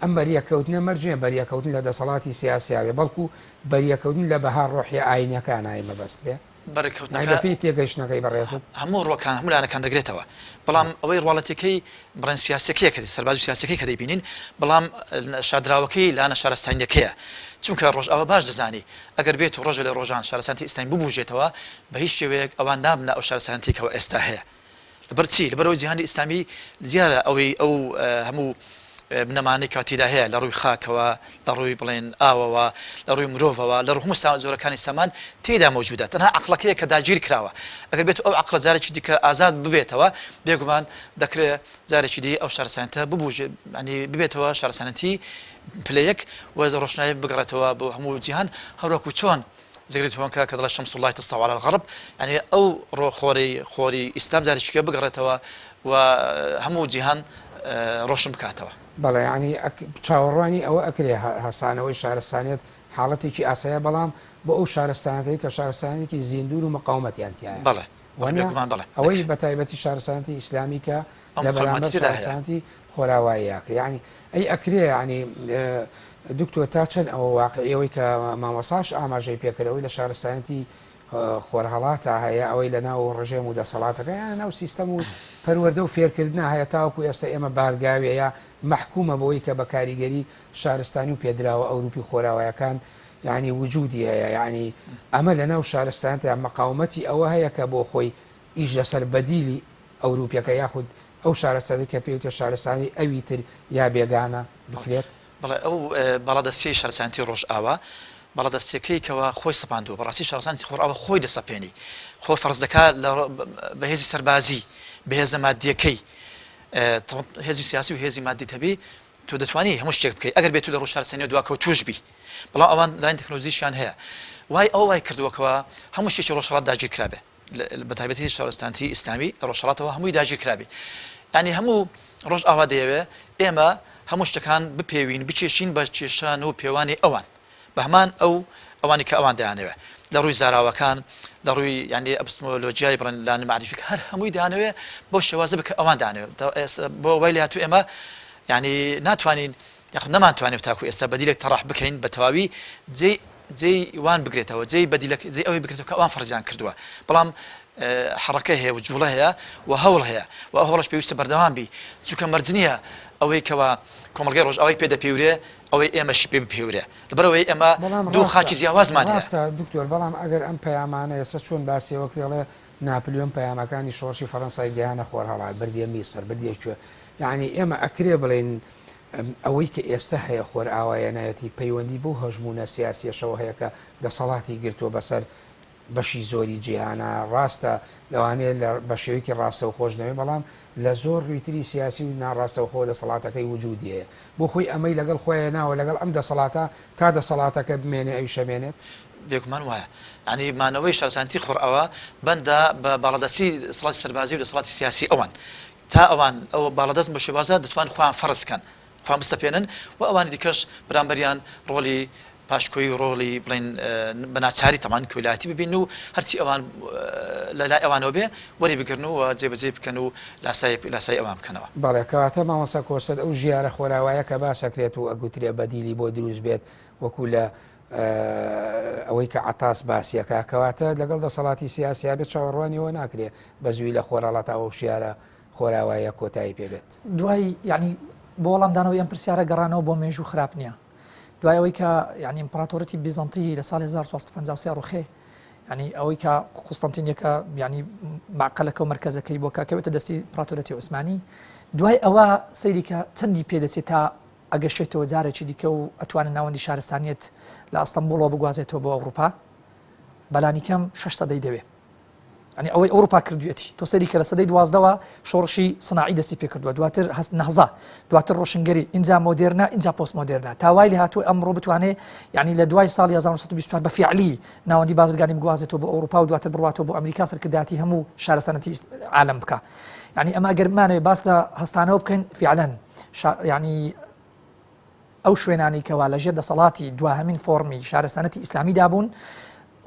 ئەم بەریەککەوتنە مەرج نییە بەریەکەوتن لە دەسەڵاتی سیاسیا بێ بەڵکو بەریەکەوتن لە بەها ڕۆحیە ئاینیەکانە ئەی مەبەست بێ بەرەکەوتنەکە بە پێی تێگەیشتنەکەی بەڕێزت. هەموو ڕووەکان هەموو لایەنەکان دەگرێتەوە بەڵام ئەوەی ڕواڵەتیەکەی بڵێن سیاسیەکەیە کە سەربازی و سیاسیەکەی کە دەیبینین بەڵام شاردراوەکەی لایەنە شارستانیەکەیە چونکە ڕۆژئاوا باش دەزانی ئەگەر بێت و ڕۆژێ لە ڕۆژان شارستانیەتی ئیسلامی ببوژێتەوە بە هیچ شێوەیەک ئەوان نابنە ئەو شارستانیەتەی کەوا ئێستا هەیە لەبەر چی؟ لەبەرئەوەی جیهانی ئیسلامی دیارە ئەوەی ئەو هەموو بنەمانەی کە تیدا هەیە لە ڕووی خاکەوە، لە ڕووی بڵێن ئاوەوە، لە ڕووی مرۆڤەوە، لە ڕوو هەموو جۆرەکانی سامان تێیدا مەوجودە. تەنها عەقڵەکەیە کە داگیر کراوە. ئەگەر بێت ئەو عەقڵە جارێکی دیکە ئازاد ببێتەوە، بێگومان دەکرێ جارێکی دی ئەو شارستانیەتە ببوژێ، یانی ببێتەوە شارستانیەتی پلە یەک و ڕۆشنایی بگەڕێتەوە بۆ هەموو جیهان، هەروەکو چۆن زگرت هۆنکە کە دەڵێ شمس اللە تسطع علی الغرب یعنی ئەو ڕۆ خۆری خۆری ئیسلام جارێکی کە بگەڕێتەوە و هەموو جیهان ڕۆشن بکاتەوە. بەڵێ یعنی چاوەڕوانی ئەوە ئەکرێ هەسانەوەی شارستانیەت حاڵەتێکی ئاسایە بەڵام بۆ ئەو شارستانەتەی کە شارستانێکی زیندوون و مقاومەتیان تیایە. بەڵێ وانە بێگومان بەڵێ ئەوەی بە تایبەتی شارستانەتی ئیسلامی کە ئەم لە بەرامبەر مقاومەتی تێدا هەیە. شارستانەتی خۆراواییە یعنی ئەی ئەکرێ یعنی دکتۆر تا چەند ئەوە واقعی ئەوەی کە مامۆساش ئاماژەی پێکرد ئەوەی لە شارستانیەتی خۆرهەڵاتا هەیە ئەوەی لە ناو ڕژێم و دەسەڵاتەکە یان ناو سیستەم و پەروەردە و فێرکردنا هەیە تاوەکو ئێستا ئێمە بارگاویە یا مەحکومە بەوەی کە بە کاریگەری شارستانی و پێدراوە ئەوروپی خۆراوایەکان یعنی وجودی هەیە یعنی ئەمە لە ناو شارستانەتە مقاومەتی ئەوە هەیە کە بۆ خۆی ئیش لەسەر بەدیلی ئەوروپیەکە یاخود ئەو شارستانی کە پێوتە شارستانی ئەوی تر یا بێگانە بکرێت؟ بەڵێ ئەو باڵادەستیەی شارستانیەتی ڕۆژئاوا باڵادەستیەکەی کەوا خۆی سەپاندووە بەڕاستی شارستانیەتی خۆرئاوا خۆی دەسەپێنی خۆ فەرز دەکا لە بە هێزی سەربازی بە هێزە مادیەکەی هێزی سیاسی و هێزی مادی هەبی تۆ دەتوانی هەموو شتێک بکەیت ئەگەر بێت لە ڕوو شارستانیەوە دواکەوتوش بی بەڵام ئەوان لاین تەکنۆلۆژیشیان هەیە وای ئەو وای کردووەکەوە هەموو شتێکی ڕۆژهەڵات داگیر کرابێ بە تایبەتی شارستانتی ئیسلامی لە ڕۆژهەڵاتەوە هەمووی داگیر کرابێ ینی هەموو ڕۆژ ئاوا دەیەوێ ئێمە هەموو شتەکان بپێوین بکێشین بە کێشان و پێوانی ئەوان بە هەمان ئەو ئەوانی کە ئەوان دەیانەوێ لە ڕووی زاراوەکان لە ڕووی یعنی ئەپستمۆلۆژیای بڵێن لانی مەعریفی هەر هەمووی دانەوێ بەو شێوازە بکە ئەوان دانەوێ بۆ وای لێهاتوو ئێمە یعنی ناتوانین یاخود نەمانتوانێت تاکو ئێستا بەدیلێک تەڕح بکەین بە تەواوی جێی جێی وان بگرێتەوە جێی بەدیلەک جێی ئەوەی بگرێتەوە کە ئەوان فەرزیان کردووە بەڵام حەڕەکە هەیە و جوڵە هەیە و هەوڵ هەیە و ئەو هەوڵەش پێویستە بەردەوام بی چونکە مەرج نییە ئەوەی کەوا کۆمەڵگەی ڕۆژئاوای پێ دەپێورێ ئەوەی ئێمەشی پێ بپێورێ لەبەرئەوەی ئێمە بەڵام دوو ڕاستە خاکی جیاوازمان هەیە. ڕاستە دکتۆر بەڵام ئەگەر ئەم پەیامانە ئێستا چۆن باسی ئەوە کرێ ئەڵێ ناپلیۆن پەیامەکانی شۆڕشی فەرەنسای گەیانە خۆرهەڵات بردیە میسر بردیە کوێ یعنی ئێمە ئەکرێ بڵێین ئەوەی کە ئێستا هەیە خۆرئاوایە نایەتی پەیوەندی بەو هەژموونە سیاسیەشەوە هەیە کە دەسەڵاتی گرتووە بەسەر بەشی زۆری جیهانا، ڕاستە لەوانەیە لە بە شێوەیەکی ڕاستەوخۆش نەبێ بەڵام لە زۆر ڕووی تری سیاسی و ناڕاستەوخۆ دەسەڵاتەکەی وجودی هەیە بۆ خۆی ئەمەی لەگەڵ خۆی ناوە لەگەڵ ئەم دەسەڵاتە تا دەسەڵاتەکە بمێنێ ئەویش ئەمێنێت. بێگومان وایە. یانی مانەوەی شارستانیەتی خۆرئاوا بەندە بە باڵادەستی دەسەڵاتی سەربازی و دەسەڵاتی سیاسی ئەوان. تا ئەوان ئەو باڵادەستن بە شێوازە دەتوانن خۆیان فەرز کەن. خۆیان بسەپێنن و ئەوانی دیکەش بەرامبەریان ڕۆڵی پاشکۆیی و ڕۆڵی بڵێن بە ناچاری تەمان کۆیلایەتی ببین و هەرچی ئەوان لە لای ئەوانەوە بێ وەری بگرن و جێبەجێ بکەن و لاسایی لاسایی ئەوان بکەنەوە. بەڵێ کەواتە مامۆستا کۆسرەت ئەو ژیارە خۆراوایە کە باس ئەکرێت و ئەگوترێ بەدیلی بۆ دروست بێت وەکو لە ئەوەی کە عەتاس باسیەکە کەواتە لەگەڵ دەسەڵاتی سیاسیا بێت چاوەڕوانی ئەوە ناکرێ بە زووی لە خۆرهەڵاتا ئەو ژیارە خۆراوایە کۆتایی پێ بێت. دوای یانی بۆ وەڵامدانەوەی ئەم پرسیارە گەڕانەوە بۆ مێژوو خراپ نییە. دوای ئەوەی کە یانی ئیمپراتۆرەتی بیزەنتی لە ساڵی 1453 ڕوخێ یانی ئەوەی کە قوستەنتینیەکە یانی مەعقەلەکە و مەرکەزەکەی بۆ کە کەوێتە دەستی ئیمپراتۆرەتی عوسمانی دوای ئەوە سەیری کە چەندی پێدەچێت تا ئەگەشێتەوە جارێکی دیکە و ئەتوانێت ناوەندی شارستانیەت لە ئەستەنبوڵەوە بگوازێتەوە بۆ ئەوروپا بەلانیکەم شش سەدەی دەوێ یعنی ئەوەی ئەوروپا کردوێتی تۆ سەری کە لە سەدەی دوازدەوە شۆڕشی سناعی دەستی پێکردووە دواتر هەست نەهزا دواتر ڕۆشنگەری ئینجا مۆدێرنا ئینجا پۆست مۆدێرنا تا وای لە هاتوو ئەمڕۆ بتوانێ یعنی لە دوای ساڵی 1924 بە فعلی ناوەندی بازرگانی بگوازێتەوە بۆ ئەوروپا و دواتر بڕاتەوە بۆ ئەمریکا سەرکردایەتی هەموو شارستانەتی عالم بکە یعنی ئەمە ئەگەر بمانەوێ باس لە هەستانەوە بکەین فعلەن یعنی ئەو شوێنانەی کەوا لە ژێر دەسەڵاتی دواهەمین فۆڕمی شارستانەتی ئیسلامیدا بوون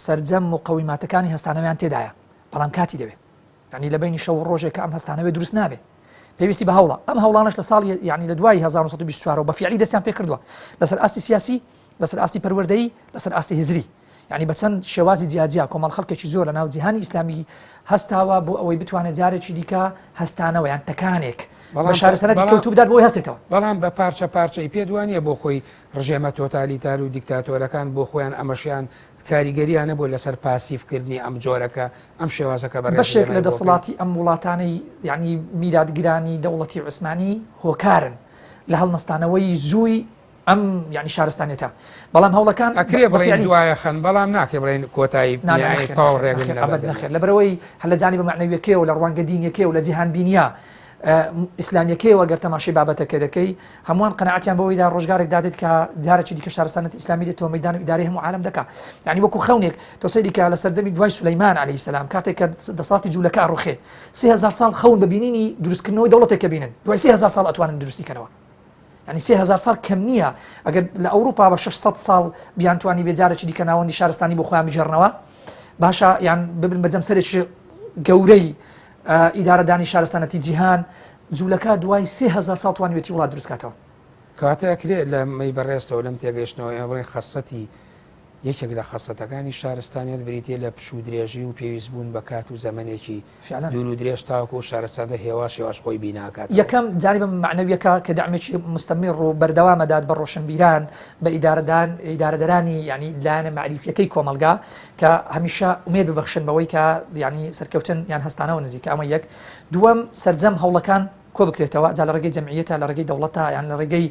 سەرجەم مقەویماتەکانی هەستانەوەیان تێدایە بەڵام کاتی دەوێت یعنی لە بینی شەو ڕۆژێک کە ئەم هەستانەوەی دروست نابێ پێویستی بە هەوڵە ئەم هەوڵانش لە ساڵی یعنی لە دوای 1924 بە فیعلی دەستیان پێکردووە لەسەر ئاستی سیاسی لەسەر ئاستی پەروەردەیی لەسەر ئاستی هزری یعنی بە چەند شێوازی جیاجیا کۆمەڵ خەڵکێکی زۆر لە ناو جیهانی ئیسلامی هەستاوە بۆ ئەوەی بتوانێت جارێکی دیکە هەستانەوە یان تەکانێک بە شارستانەتی کەوتوو بدات بۆی هەستێتەوە. بەڵام بە پارچە پارچەی پێت وانییە بۆ خۆی ڕژێمە تۆتالیتار و دیکتاتۆرەکان بۆ خۆیان ئەمەشیان کاریگەریان نەبووە لەسەر پاسیڤ کردنی ئەم جۆرەکە ئەم شێوازەکە بە بەشێک لە دەسەڵاتی ئەم وڵاتانەی یعنی میراتگرانی دەوڵەتی عوسمانی هۆکارن لە هەڵنەستانەوەی زووی ئەم یانی شارستانیەتە بەڵام هەوڵەکان ئەکرێ بڵێین دوایە خەن بەڵام ناکرێ بڵێین کۆتایی تەواو ڕێگن لە ئەبەد نەخێر لەبەرئەوەی هەر لە جانیبە مەعنەویەکەیەوە لە ڕوانگە دینیەکەیەوە لە جیهانبینیە ئیسلامیەکەیەوە گەر تەماشای بابەتەکە دەکەی هەمووان قەناعەتیان بەوەیدا ڕۆژگارێک دادێت کە جارێکی دیکە شارستانیەتی ئیسلامی دێتەوە مەیدان و ئیدارەی هەموو عالەم دەکا یعنی وەکو خەونێک تۆ سەیری کە لە سەردەمی دوای سولەیمان عەلەیهی سەلام کاتێک کە دەسەڵاتی جوولەکە ئەڕوخێ 3000 ساڵ خەون بە بینینی دروستکردنەوەی دەوڵەتێکە بینن دوای 3000 ساڵ ئەتوانن دروستی کەنەوە یانی 3000 ساڵ کەم نییە ئەگەر لە ئەوروپا بە 600 ساڵ بیانتوانی بێ جارێکی دیکە ناوەندی شارستانی بۆ خۆیان بگێڕنەوە باشە یان ببن بە جەمسەرێکی گەورەی ئیدارەدانی شارستانەتی جیهان جوولەکە دوای 3000 ساڵ توانیوێتی وڵات دروستکاتەوە کەواتە ئەکرێ لە مەی بەڕێزتەوە لەم تێگەیشتنەوە ئێمە بڵێن خەسەتی یەکێک لە خەسەتەکانی شارستانیەت بریتیە لە پشوو درێژی و پێویست بوون بە کات و زەمەنێکی فعلا دوور و درێژ تاوەکو ئەو شارستانە هێواش هێواش خۆی بیناکاتەوە. یەکەم جانیبە مەعنەویەکە کە دەعمێکی مستەمیڕ و بەردەوام ئەدات بە ڕۆشنبیران، بە ئیدارەدان، ئیدارەدەرانی یانی لایەنە مەعریفیەکەی کۆمەڵگا کە هەمیشە ئومێد ببەخشن بەوەی کە یانی سەرکەوتن یان هەستانەوە نزیکە ئەمە یەک. دووەم سەرجەم هەوڵەکان. کۆ بکرێتەوە جا لە ڕێگەی جەمعیەتە لە ڕێگەی دەوڵەتە یان لە ڕێگەی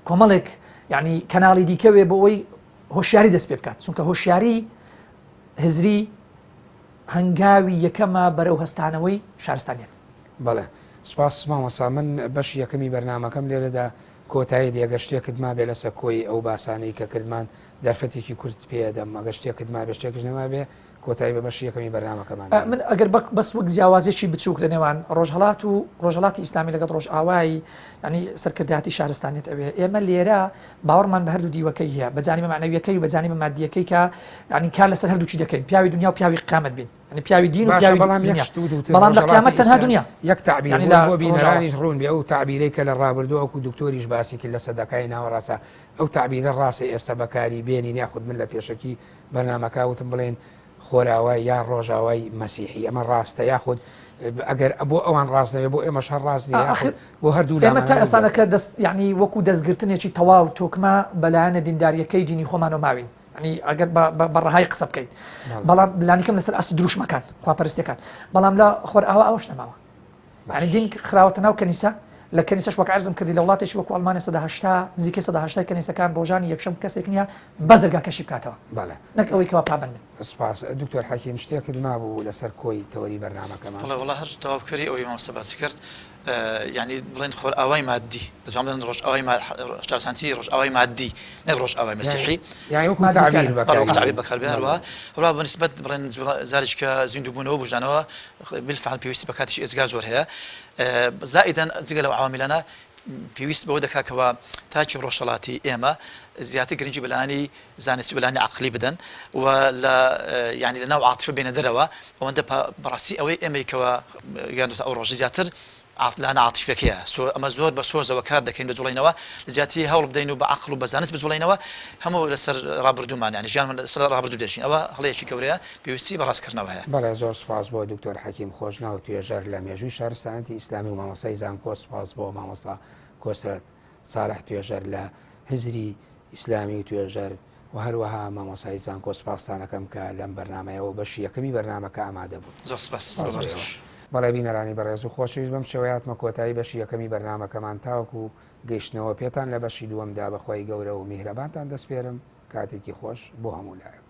کۆمەڵێک یعنی کەناڵی دیکەوێ بۆ ئەوەی هۆشیاری دەست پێ بکات چونکە هۆشیاری هزری هەنگاوی یەکەمە بەرەو هەستانەوەی شارستانیەت. بەڵێ سوپاس مامۆستا من بەشی یەکەمی بەرنامەکەم لێرەدا کۆتایی دێ گەر شتێکت مابێ لەسەر کۆی ئەو باسانەی کە کردمان دەرفەتێکی کورت پێ دەم ئەگەر شتێکت مابێ شتێکش نەمابێ کۆتایی بە بەشی یەکەمی بەرنامەکەمان دێنین. من ئەگەر بەک بەس وەک جیاوازیەکی بچووک لە نێوان ڕۆژهەڵات و ڕۆژهەڵاتی ئیسلامی لەگەڵ ڕۆژئاوای یانی سەرکردایەتی شارستانیەت ئەوێ ئێمە لێرە باوەڕمان بە هەردوو دیوەکەی هەیە بە جانیبە مەعنەویەکەی و بە جانیبە مادیەکەی کە یانی کار لەسەر هەردووکی دەکەین پیاوی دنیا و پیاوی قیامەت بین یانی پیاوی دین و باشە پیاوی بەڵام یەک دنیا شت وتوتر بەڵام لە ڕۆژهەڵاتی قیامەت تەنها ئیسلام دنیا یەک تەعبیر یانی بۆ لە بۆ ڕۆژئاوا بینەرانیش ڕوون بێ ئەو تەعبیرەی کە لە ڕابردوو ئەوکو دکتۆریش باسی کرد لە سەدەکانی ناوەڕاستە ئەو تەعبیرە ڕاستە ئێستا بەکاری بێنین یاخود من لە پێشەکی بەرنامەکە وتم بڵێن خۆراوای یا ڕۆژاوای مەسیحی ئەمە ڕاستە یاخود ئەگەر بۆ ئەوان ڕاست نەبێ بۆ ئێمەش هەر ڕاست نییە ئاخر یاخود بۆ هەردوو ئێمە لامان تا هەر ئێستا دەکەن. نەکە دەست یعنی وەکو دەستگرتنێکی تەواو تۆکمە بەلایەنە دینداریەکەی دینی خۆمانەوە ماوین یعنی ئەگەر بە بە بە ڕەهای قسە بکەین بەڵێ. بەڵام لانیکەم لەسەر ئاستی دروشمەکان خواپەرستیەکان بەڵام لە خۆرئاوا ئەوەش نەماوە یعنی باش. دین خراوەتە ناو کەنیسە لە کەنیسەش وەک عەرزم کردی لە وڵاتێکی وەکو ئەڵمانیا 180 نزیکەی 180 کەنیسەکان ڕۆژانی یەکشەم کەسێک نییە بەس دەرگاکەشی بکاتەوە بەڵێ. نەک ئەوەی کەوا پابەند بن. سوپاس دکتۆر حەکیم شتێکت مابوو لەسەر کۆی تەوەری بەرنامەکەمان؟ بەڵێ وەڵا هەر تەواوکەری ئەوەی مامۆستا باسی کرد یانی بڵێن خۆرئاوای مادی دەتوانم بڵێن ڕۆژئاوای شارستانیی ڕۆژئاوای مادی نەک ڕۆژئاوای مەسیحی یانی وەکو تەعبیر بەڵێ وەکو تەعبیر بەکار بێن هەروەها هەروەها بە نیسبەت بڵێن جارێکی کە زیندووبوونەوە بوژانەوە بالفعل پێویستی بە کاتێکی ئێجگار زۆر هەیە زائیدەن جگە لەو عواملانە پێویست بەوە دەکات کەوا تاکی ڕۆژهەڵاتی ئێمە زیاتر گرنگی بەلانی زانستی بەلانی عقلی بدەن و لە ینی لە ناو عاتفە بێنە دەرەوە ئەوەندە بەڕاستی ئەوەی ئێمەی کەەوە گەاندوتە ئەو ڕۆژی زیاتر لانە عاتیفەکەیە سۆ ئەمە زۆر بە سۆزەوە کار دەکەین بجوڵینەوە لە جیاتی هەوڵ بدەین و بە عقل و بە زانست بجوڵینەوە هەموو لەسەر ڕابردوومان یانی ژیانمان لەسەر ڕابردوو دەژین ئەوە هەڵەیەکی گەورەیە پێویستی بە ڕاستکردنەوە هەیە. بەڵێ زۆر سوپاس بۆ دکتۆر حەکیم خۆشناو توێژەر لە مێژووی شارستانیەتی ئیسلامی و مامۆستای زانکۆ سوپاس بۆ مامۆستا کۆسرەت ساڵح توێژەر لە هزری ئیسلامی و توێژەر و هەروەها مامۆستای زانکۆ سوپاستانەکەم کە لەم بەرنامەیەوە بەشی یەکەمی بەرنامەکە ئامادە بوون. زۆر سوپاس. سوپاس بۆ ئێوەش. بەڵێ بینەرانی بەڕێز و خۆشەویست بەم شێوەیە هاتمە کۆتایی بەشی یەکەمی بەرنامەکەمان تاوەکو گەیشتنەوە پێتان لە بەشی دووەمدا بە خوای گەورە و میهرەبانتان دەسپێرم کاتێکی خۆش بۆ هەموو لایەک.